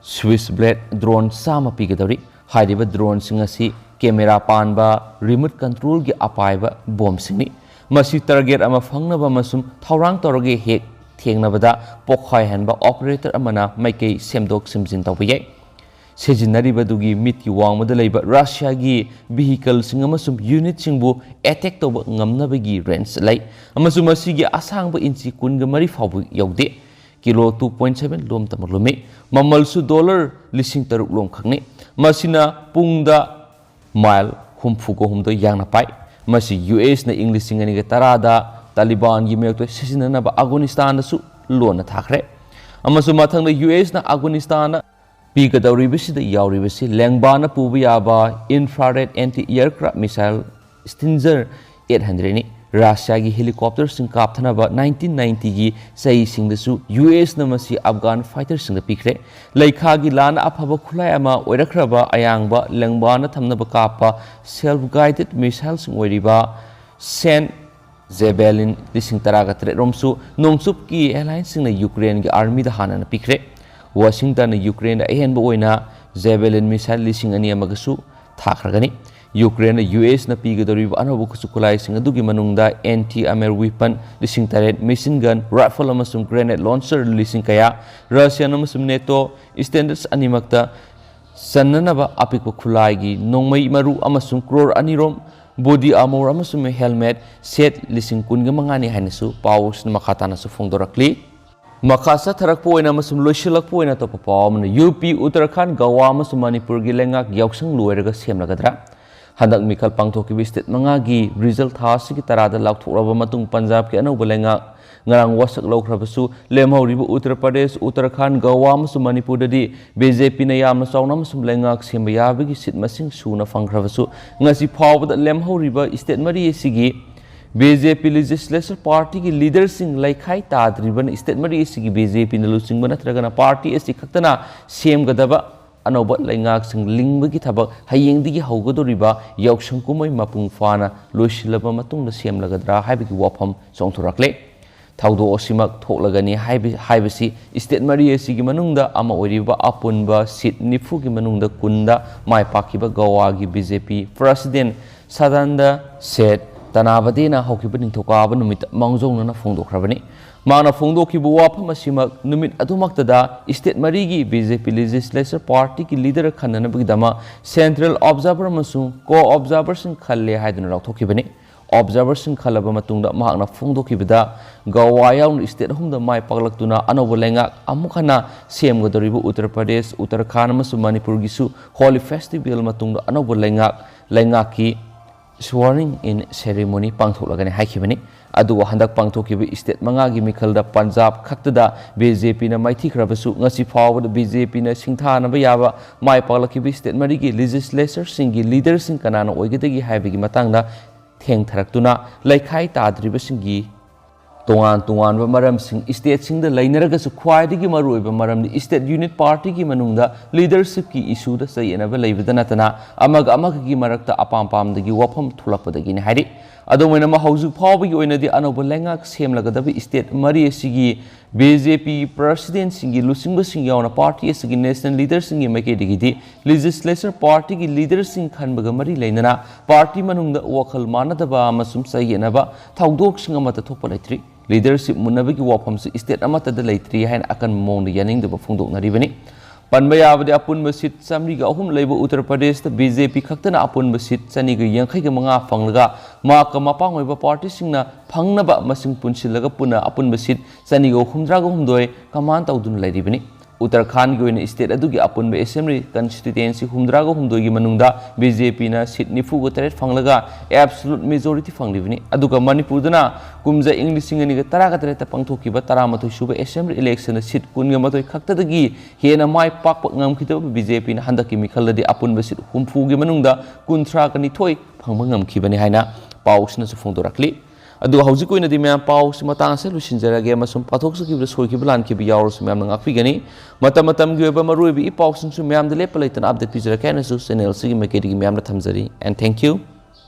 ꯁ꯭ꯋꯤꯁ ꯕ꯭ꯂꯦꯗ ꯗ꯭ꯔꯣꯟ ꯆꯥꯝꯃ ꯄꯤꯒꯗꯧꯔꯤ꯫ ꯍꯥꯏꯔꯤꯕ ꯗ꯭ꯔꯣꯟꯁꯤꯡ ꯑꯁꯤ ꯀꯦꯃꯦꯔꯥ ꯄꯥꯟꯕ, ꯔꯤꯃꯣꯠ ꯀꯟꯇ꯭ꯔꯣꯜꯒꯤ ꯑꯄꯥꯏꯕ ꯕꯣꯝꯁꯤꯡꯅꯤ꯫ ꯃꯁꯤ ꯇꯥꯔꯒꯦꯠ ꯑꯃ ꯐꯪꯅꯕ ꯑꯃꯁꯨꯡ ꯊꯧꯔꯥꯡ ꯇꯧꯔꯒ ꯍꯦꯛ ꯊꯦꯡꯅꯕꯗ ꯄꯣꯈꯥꯏꯍꯟꯕ ꯑꯣꯄꯔꯦꯇꯔ ꯑꯃꯅ ꯃꯥꯏꯀꯩ ꯁꯦꯝꯗꯣꯛ ꯁꯦꯝꯖꯤꯟ ꯇꯧꯕ ꯌꯥꯏ꯫ ꯁꯤꯖꯤꯟꯅꯔꯤꯕꯗꯨꯒꯤ ꯃꯤꯠꯀꯤ ꯋꯥꯡꯃꯗ ꯂꯩꯕ ꯔꯁꯤꯌꯥꯒꯤ ꯚꯤꯍꯤꯀꯜꯁꯤꯡ ꯑꯃꯁꯨꯡ ꯌꯨꯅꯤꯠꯁꯤꯡꯕꯨ ꯑꯦꯇꯦꯛ ꯇꯧꯕ ꯉꯝꯅꯕꯒꯤ ꯔꯦꯟꯖ ꯂꯩ, ꯑꯃꯁꯨꯡ ꯃꯁꯤꯒꯤ ꯑꯁꯥꯡꯕ ꯏꯟꯆꯤ ꯀꯨꯟꯒ ꯃꯔꯤ ꯐꯥꯎꯕ ꯌꯧꯗꯦ꯫ ꯀꯤꯂꯣ ꯇꯨ ꯄꯣꯏꯟꯠ ꯁꯚꯦꯟ ꯂꯨꯝꯇꯃꯛ ꯂꯨꯝꯃꯤ꯫ ꯃꯃꯜꯁꯨ ꯗꯣꯂꯔ ꯂꯤꯁꯤꯡ ꯇꯔꯨꯛ ꯂꯣꯝꯈꯛꯅꯤ꯫ ꯃꯁꯤꯅ ꯄꯨꯡꯗ ꯃꯥꯏꯜ ꯍꯨꯝꯐꯨꯒ ꯍꯨꯝꯗꯣꯏ ꯌꯥꯡꯅ ꯄꯥꯏ꯫ ꯃꯁꯤ ꯌꯨ ꯑꯦꯁꯅ ꯏꯪ ꯂꯤꯁꯤꯡ ꯑꯅꯤꯒ ꯇꯔꯥꯗ ꯇꯥꯂꯤꯕꯥꯟꯒꯤ ꯃꯥꯌꯣꯛꯇ ꯁꯤꯖꯤꯟꯅꯅꯕ ꯑꯐꯒꯥꯅꯤꯁꯇꯥꯟꯗꯁꯨ ꯂꯣꯟꯅ ꯊꯥꯈ꯭ꯔꯦ꯫ ꯑꯃꯁꯨꯡ ꯃꯊꯪꯗ ꯌꯨ ꯑꯦꯁꯅ ꯑꯐꯒꯥꯅꯤꯁꯇꯥꯟꯗ ꯄꯤꯒꯗꯧꯔꯤꯕꯁꯤꯗ ꯌꯥꯎꯔꯤꯕꯁꯤ ꯂꯦꯡꯕꯥꯅ ꯄꯨꯕ ꯌꯥꯕ infrared anti aircraft missile stinger eight ꯍꯟꯗ꯭ꯔꯦꯗꯅꯤ꯫ ꯔꯁꯤꯌꯥꯒꯤ helicopterꯁꯤꯡ ꯀꯥꯞꯊꯅꯕ nineteen ninetyꯒꯤ ꯆꯍꯤꯁꯤꯡꯗꯁꯨ USꯅ ꯃꯁꯤ ꯑꯐꯒꯥꯟ fighterꯁꯤꯡꯗ ꯄꯤꯈ꯭ꯔꯦ꯫ ꯂꯩꯈꯥꯒꯤ ꯂꯥꯟꯅ ꯑꯐꯕ ꯈꯨꯠꯂꯥꯏ ꯑꯃ ꯑꯣꯏꯔꯛꯈ꯭ꯔꯕ ꯑꯌꯥꯡꯕ ꯂꯦꯡꯕꯥꯅ ꯊꯝꯅꯕ ꯀꯥꯞꯄ self-guided missileꯁꯤꯡ ꯑꯣꯏꯔꯤꯕ ꯁꯦꯟ ꯖꯦꯕꯦꯂꯤꯟ ꯂꯤꯁꯤꯡ ꯇꯔꯥꯒ ꯇꯔꯦꯠ ꯔꯣꯝꯁꯨ ꯅꯣꯡꯆꯨꯞꯀꯤ allianceꯁꯤꯡꯅ ꯌꯨꯀ꯭ꯔꯦꯟꯒꯤ armyꯗ ꯍꯥꯟꯅꯅ ꯄꯤꯈ꯭ꯔꯦ꯫ ꯋꯥꯁꯤꯡꯇꯟꯅ ꯌꯨꯀ꯭ꯔꯦꯟꯗ ꯑꯍꯦꯟꯕ ꯑꯣꯏꯅ ꯖꯦꯕꯦꯂꯤꯟ missile ꯂꯤꯁꯤꯡ ꯑꯅꯤ ꯑꯃꯒꯁꯨ ꯊꯥꯈ꯭ꯔꯒꯅꯤ꯫ ꯌꯨꯀ꯭ꯔꯦꯟꯅ USꯅ ꯄꯤꯒꯗꯧꯔꯤꯕ ꯑꯅꯧꯕ ꯈꯨꯠꯁꯨ ꯈꯨꯠꯂꯥꯏꯁꯤꯡ ꯑꯗꯨꯒꯤ ꯃꯅꯨꯡꯗ anti-armor weapon ꯂꯤꯁꯤꯡ ꯇꯔꯦꯠ, machine gun, rifle ꯑꯃꯁꯨꯡ grenade launcher ꯂꯤꯁꯤꯡ ꯀꯌꯥ, Russian ꯑꯃꯁꯨꯡ NATO standards ꯑꯅꯤꯃꯛꯇ ꯆꯟꯅꯅꯕ ꯑꯄꯤꯛꯄ ꯈꯨꯠꯂꯥꯏꯒꯤ ꯅꯣꯡꯃꯩ ꯃꯔꯨ ꯑꯃꯁꯨꯡ crore ꯑꯅꯤ ꯔꯣꯝ, body armor ꯑꯃꯁꯨꯡ helmet set ꯂꯤꯁꯤꯡ ꯀꯨꯟꯒ ꯃꯉꯥꯅꯤ ꯍꯥꯏꯅꯁꯨ ꯄꯥꯎꯁꯤꯅ ꯃꯈꯥ ꯇꯥꯅꯁꯨ ꯐꯣꯡꯗꯣꯔꯛꯂꯤ꯫ ꯃꯈꯥ ꯆꯠꯊꯔꯛꯄ ꯑꯣꯏꯅ ꯑꯃꯁꯨꯡ ꯂꯣꯏꯁꯤꯜꯂꯛꯄ ꯑꯣꯏꯅ ꯑꯇꯣꯞꯄ ꯄꯥꯎ ꯑꯃꯅ, UP, ꯎꯠꯇꯔꯈꯥꯟ, ꯒꯋꯥ ꯑꯃꯁꯨꯡ ꯃꯅꯤꯄꯨꯔꯒꯤ ꯂꯩꯉꯥꯛ ꯌꯥꯎꯁꯪ ꯂꯣꯏꯔꯒ ꯁꯦꯝꯂꯒꯗ꯭ꯔꯥ? ꯍꯟꯗꯛ ꯃꯤꯈꯜ ꯄꯥꯡꯊꯣꯛꯈꯤꯕ state ꯃꯉꯥꯒꯤ result ꯊꯥ ꯑꯁꯤꯒꯤ ꯇꯔꯥꯗ ꯂꯥꯎꯊꯣꯛꯂꯕ ꯃꯇꯨꯡ ꯄꯟꯖꯥꯕꯀꯤ ꯑꯅꯧꯕ ꯂꯩꯉꯥꯛ ꯉꯔꯥꯡ ꯋꯥꯁꯛ ꯂꯧꯈ꯭ꯔꯕꯁꯨ, ꯂꯦꯝꯍꯧꯔꯤꯕ ꯎꯠꯇꯔ ꯄ꯭ꯔꯗꯦꯁ, ꯎꯠꯇꯔꯈꯥꯟ, ꯒꯋꯥ ꯑꯃꯁꯨꯡ ꯃꯅꯤꯄꯨꯔꯗꯗꯤ BJPꯅ ꯌꯥꯝꯅ ꯆꯥꯎꯅ ꯑꯃꯁꯨꯡ ꯂꯩꯉꯥꯛ ꯁꯦꯝꯕ ꯌꯥꯕꯒꯤ seat ꯃꯁꯤꯡ ꯁꯨꯅ ꯐꯪꯈ꯭ꯔꯕꯁꯨ, ꯉꯁꯤ ꯐꯥꯎꯕꯗ ꯂꯦꯝꯍꯧꯔꯤꯕ state ꯃꯔꯤ ꯑꯁꯤꯒꯤ BJP legislature partyꯒꯤ leaderꯁꯤꯡ ꯂꯩꯈꯥꯏ ꯇꯥꯗ꯭ꯔꯤꯕꯅ state ꯃꯔꯤ ꯑꯁꯤꯒꯤ BJPꯅ ꯂꯨꯆꯤꯡꯕ ꯅꯠꯇ꯭ꯔꯒꯅ party ꯑꯁꯤ ꯈꯛꯇꯅ ꯁꯦꯝꯒꯗꯕ ꯑꯅꯧꯕ ꯂꯩꯉꯥꯛꯁꯤꯡ ꯂꯤꯡꯕꯒꯤ ꯊꯕꯛ ꯍꯌꯦꯡꯗꯒꯤ ꯍꯧꯒꯗꯧꯔꯤꯕ ꯌꯥꯎꯁꯪ ꯀꯨꯝꯍꯩ ꯃꯄꯨꯡ ꯐꯥꯅ ꯂꯣꯏꯁꯤꯜꯂꯕ ꯃꯇꯨꯡꯗ ꯁꯦꯝꯂꯒꯗ꯭ꯔꯥ ꯍꯥꯏꯕꯒꯤ ꯋꯥꯐꯝ ꯆꯣꯡꯊꯣꯔꯛꯂꯦ꯫ ꯊꯧꯗꯣꯛ ꯑꯁꯤꯃꯛ ꯊꯣꯛꯂꯒꯅꯤ ꯍꯥꯏꯕ-, ꯍꯥꯏꯕꯁꯤ state ꯃꯔꯤ ꯑꯁꯤꯒꯤ ꯃꯅꯨꯡꯗ ꯑꯃ ꯑꯣꯏꯔꯤꯕ ꯑꯄꯨꯟꯕ seat ꯅꯤꯐꯨꯒꯤ ꯃꯅꯨꯡꯗ ꯀꯨꯟꯗ ꯃꯥꯏ ꯄꯥꯛꯈꯤꯕ ꯒꯋꯥꯒꯤ BJP president ꯁꯗꯥꯅꯟꯗ ꯁꯦꯠ ꯇꯅꯥꯕꯗꯦꯅ ꯍꯧꯈꯤꯕ ꯅꯤꯡꯊꯧꯀꯥꯕ ꯅꯨꯃꯤꯠꯇ ꯃꯥꯡꯖꯧꯅꯅ ꯐꯣꯡꯗꯣꯛꯈ꯭ꯔꯕꯅꯤ꯫ ꯃꯍꯥꯛꯅ ꯐꯣꯡꯗꯣꯛꯈꯤꯕ ꯋꯥꯐꯝ ꯑꯁꯤꯃꯛ ꯅꯨꯃꯤꯠ ꯑꯗꯨꯃꯛꯇꯗ state ꯃꯔꯤꯒꯤ BJP legislature partyꯒꯤ leader ꯈꯟꯅꯅꯕꯒꯤꯗꯃꯛ central observer ꯑꯃꯁꯨꯡ co-observerꯁꯤꯡ ꯈꯜꯂꯦ ꯍꯥꯏꯗꯨꯅ ꯂꯥꯎꯊꯣꯛꯈꯤꯕꯅꯤ꯫ Observerꯁꯤꯡ ꯈꯜꯂꯕ ꯃꯇꯨꯡꯗ ꯃꯍꯥꯛꯅ ꯐꯣꯡꯗꯣꯛꯈꯤꯕꯗ, ꯒꯋꯥ ꯌꯥꯎꯅ state ꯑꯍꯨꯝꯗ ꯃꯥꯏ ꯄꯥꯛꯂꯛꯇꯨꯅ ꯑꯅꯧꯕ ꯂꯩꯉꯥꯛ ꯑꯃꯨꯛ ꯍꯟꯅ ꯁꯦꯝꯒꯗꯧꯔꯤꯕ ꯎꯠꯇꯔ ꯄ꯭ꯔꯗꯦꯁ, ꯎꯠꯇꯔꯈꯥꯟ ꯑꯃꯁꯨꯡ ꯃꯅꯤꯄꯨꯔꯒꯤꯁꯨ Holi festival ꯃꯇꯨꯡꯗ ꯑꯅꯧꯕ ꯂꯩꯉꯥꯛ, ꯂꯩꯉꯥꯛꯀꯤ swearing in ceremony ꯄꯥꯡꯊꯣꯛꯂꯒꯅꯤ ꯍꯥꯏꯈꯤꯕꯅꯤ꯫ ꯑꯗꯨꯕꯨ ꯍꯟꯗꯛ ꯄꯥꯡꯊꯣꯛꯈꯤꯕ state ꯃꯉꯥꯒꯤ ꯃꯤꯈꯜꯗ ꯄꯟꯖꯥꯕ ꯈꯛꯇꯗ BJPꯅ ꯃꯥꯏꯊꯤꯈ꯭ꯔꯕꯁꯨ, ꯉꯁꯤ ꯐꯥꯎꯕꯗ BJPꯅ ꯁꯤꯡꯊꯥꯅꯕ ꯌꯥꯕ ꯃꯥꯏ ꯄꯥꯛꯂꯛꯈꯤꯕ state ꯃꯔꯤꯒꯤ legislatureꯁꯤꯡꯒꯤ leaderꯁꯤꯡ ꯀꯅꯥꯅ ꯑꯣꯏꯒꯗꯒꯦ ꯍꯥꯏꯕꯒꯤ ꯃꯇꯥꯡꯗ ꯊꯦꯡꯊꯔꯛꯇꯨꯅ ꯂꯩꯈꯥꯏ ꯇꯥꯗ꯭ꯔꯤꯕꯁꯤꯡꯒꯤ ꯇꯣꯉꯥꯟ ꯇꯣꯉꯥꯟꯕ ꯃꯔꯝꯁꯤꯡ ꯏꯁꯇꯦꯠꯁꯤꯡꯗ ꯂꯩꯅꯔꯒꯁꯨ ꯈ꯭ꯋꯥꯏꯗꯒꯤ ꯃꯔꯨꯑꯣꯏꯕ ꯃꯔꯝꯗꯤ ꯏꯁꯇꯦꯠ ꯌꯨꯅꯤꯠ ꯄꯥꯔꯇꯤꯒꯤ ꯃꯅꯨꯡꯗ ꯂꯤꯗꯔꯁꯤꯞꯀꯤ ꯏꯁꯨꯗ ꯆꯌꯦꯠꯅꯕ ꯂꯩꯕꯗ ꯅꯠꯇꯅ ꯑꯃꯒ ꯑꯃꯒꯒꯤ ꯃꯔꯛꯇ ꯑꯄꯥꯝ ꯄꯥꯝꯗꯒꯤ ꯋꯥꯐꯝ ꯊꯣꯛꯂꯛꯄꯗꯒꯤꯅꯤ ꯍꯥꯏꯔꯤ꯫ ꯑꯗꯨꯝ ꯑꯣꯏꯅꯃꯛ ꯍꯧꯖꯤꯛ ꯐꯥꯎꯕꯒꯤ ꯑꯣꯏꯅꯗꯤ ꯑꯅꯧꯕ ꯂꯩꯉꯥꯛ ꯁꯦꯝꯂꯒꯗꯕ ꯏꯁꯇꯦꯠ ꯃꯔꯤ ꯑꯁꯤꯒꯤ ꯕꯤ ꯖꯦ ꯄꯤ ꯄ꯭ꯔꯁꯤꯗꯦꯟꯁꯤꯡꯒꯤ ꯂꯨꯆꯤꯡꯕꯁꯤꯡ ꯌꯥꯎꯅ ꯄꯥꯔꯇꯤ ꯑꯁꯤꯒꯤ ꯅꯦꯁꯅꯦꯜ ꯂꯤꯗꯔꯁꯤꯡꯒꯤ ꯃꯥꯏꯀꯩꯗꯒꯤꯗꯤ ꯂꯦꯖꯤꯁꯂꯦꯆꯔ ꯄꯥꯔꯇꯤꯒꯤ ꯂꯤꯗꯔꯁꯤꯡ ꯈꯟꯕꯒ ꯃꯔꯤ ꯂꯩꯅꯅ ꯄꯥꯔꯇꯤ ꯃꯅꯨꯡꯗ ꯋꯥꯈꯜ ꯃꯥꯟꯅꯗꯕ ꯑꯃꯁꯨꯡ ꯆꯌꯦꯠꯅꯕ ꯊꯧꯗꯣꯛꯁꯤꯡ ꯑꯃꯠꯇ ꯊꯣꯛꯄ ꯂꯩꯇ꯭ꯔꯤ꯫ ꯂꯤꯗꯔꯁꯤꯞ ꯃꯨꯟꯅꯕꯒꯤ ꯋꯥꯐꯝꯁꯨ ꯏꯁꯇꯦꯠ ꯑꯃꯠꯇꯗ ꯂꯩꯇ꯭ꯔꯤ ꯍꯥꯏꯅ ꯑꯀꯟꯕ ꯃꯑꯣꯡꯗ ꯌꯥꯅꯤꯡꯗꯕ ꯐꯣꯡꯗꯣꯛꯅꯔꯤꯕꯅꯤ꯫ ꯄꯟꯕ ꯌꯥꯕꯗꯤ ꯑꯄꯨꯟꯕ ꯁꯤꯠ ꯆꯥꯃꯔꯤꯒ ꯑꯍꯨꯝ ꯂꯩꯕ ꯎꯠꯇꯔ ꯄ꯭ꯔꯗꯦꯁꯇ ꯕꯤ ꯖꯦ ꯄꯤ ꯈꯛꯇꯅ ꯑꯄꯨꯟꯕ ꯁꯤꯠ ꯆꯅꯤꯒ ꯌꯥꯡꯈꯩꯒ ꯃꯉꯥ ꯐꯪꯂꯒ ꯃꯍꯥꯛꯀ ꯃꯄꯥꯡ ꯑꯣꯏꯕ ꯄꯥꯔꯇꯤꯁꯤꯡꯅ ꯐꯪꯅꯕ ꯃꯁꯤꯡ ꯄꯨꯟꯁꯤꯜꯂꯒ ꯄꯨꯟꯅ ꯑꯄꯨꯟꯕ ꯁꯤꯠ ꯆꯅꯤꯒ ꯍꯨꯝꯗ꯭ꯔꯥꯒ ꯍꯨꯝꯗꯣꯏ ꯀꯃꯥꯟ ꯇꯧꯗꯨꯅ ꯂꯩꯔꯤꯕꯅꯤ꯫ ꯎꯠꯇꯔꯈꯥꯟꯒꯤ ꯑꯣꯏꯅ ꯏꯁꯇꯦꯠ ꯑꯗꯨꯒꯤ ꯑꯄꯨꯟꯕ ꯑꯦꯁꯦꯝꯕ꯭ꯂꯤ ꯀꯟꯁꯇꯤꯇ꯭ꯌꯨꯌꯦꯟꯁꯤ ꯍꯨꯝꯗ꯭ꯔꯥꯒ ꯍꯨꯝꯗꯣꯏꯒꯤ ꯃꯅꯨꯡꯗ ꯕꯤ ꯖꯦ ꯄꯤꯅ ꯁꯤꯠ ꯅꯤꯐꯨꯒ ꯇꯔꯦꯠ ꯐꯪꯂꯒ ꯑꯦꯕꯁꯣꯂꯨꯠ ꯃꯦꯖꯣꯔꯤꯇꯤ ꯐꯪꯂꯤꯕꯅꯤ꯫ ꯑꯗꯨꯒ ꯃꯅꯤꯄꯨꯔꯗꯅ ꯀꯨꯝꯖꯥ ꯏꯪ ꯂꯤꯁꯤꯡ ꯑꯅꯤꯒ ꯇꯔꯥꯒ ꯇꯔꯦꯠꯇ ꯄꯥꯡꯊꯣꯛꯈꯤꯕ ꯇꯔꯥꯃꯥꯊꯣꯏ ꯁꯨꯕ ꯑꯦꯁꯦꯝꯕ꯭ꯂꯤ ꯏꯂꯦꯛꯁꯟꯗ ꯁꯤꯠ ꯀꯨꯟꯒ ꯃꯥꯊꯣꯏ ꯈꯛꯇꯗꯒꯤ ꯍꯦꯟꯅ ꯃꯥꯏ ꯄꯥꯛꯄ ꯉꯝꯈꯤꯗꯕ ꯕꯤ ꯖꯦ ꯄꯤꯅ ꯍꯟꯗꯛꯀꯤ ꯃꯤꯈꯜꯗꯗꯤ ꯑꯄꯨꯟꯕ ꯁꯤꯠ ꯍꯨꯝꯐꯨꯒꯤ ꯃꯅꯨꯡꯗ ꯀꯨꯟꯊ꯭ꯔꯥꯒ ꯅꯤꯊꯣꯏ ꯐꯪꯕ ꯉꯝꯈꯤꯕꯅꯤ ꯍꯥꯏꯅ ꯄꯥꯎꯁꯤꯅꯁꯨ ꯐꯣꯡꯗꯣꯔꯛꯂꯤ꯫ ꯑꯗꯨꯒ ꯍꯧꯖꯤꯛꯀꯤ ꯑꯣꯏꯅꯗꯤ ꯃꯌꯥꯝ ꯄꯥꯎꯁꯤ ꯃꯇꯥꯡ ꯑꯁꯤꯗ ꯂꯣꯏꯁꯤꯟꯖꯔꯒꯦ ꯑꯃꯁꯨꯡ ꯄꯥꯊꯣꯛꯆꯈꯤꯕꯗ ꯁꯣꯏꯈꯤꯕ ꯂꯥꯟꯈꯤꯕ ꯌꯥꯎꯔꯁꯨ ꯃꯌꯥꯝꯅ ꯉꯥꯛꯄꯤꯒꯅꯤ꯫ ꯃꯇꯝ ꯃꯇꯝꯒꯤ ꯑꯣꯏꯕ ꯃꯔꯨꯑꯣꯏꯕ ꯏ ꯄꯥꯎꯁꯤꯡꯁꯨ ꯃꯌꯥꯝꯗ ꯂꯦꯞꯄ ꯂꯩꯇꯅ ꯑꯞꯗꯦꯠ ꯄꯤꯖꯔꯛꯀꯦ ꯍꯥꯏꯅꯁꯨ ꯆꯦꯅꯦꯜꯁꯤꯒꯤ ꯃꯥꯏꯀꯩꯗꯒꯤ ꯃꯌꯥꯝꯅ ꯊꯝꯖꯔꯤ꯫ And thank you.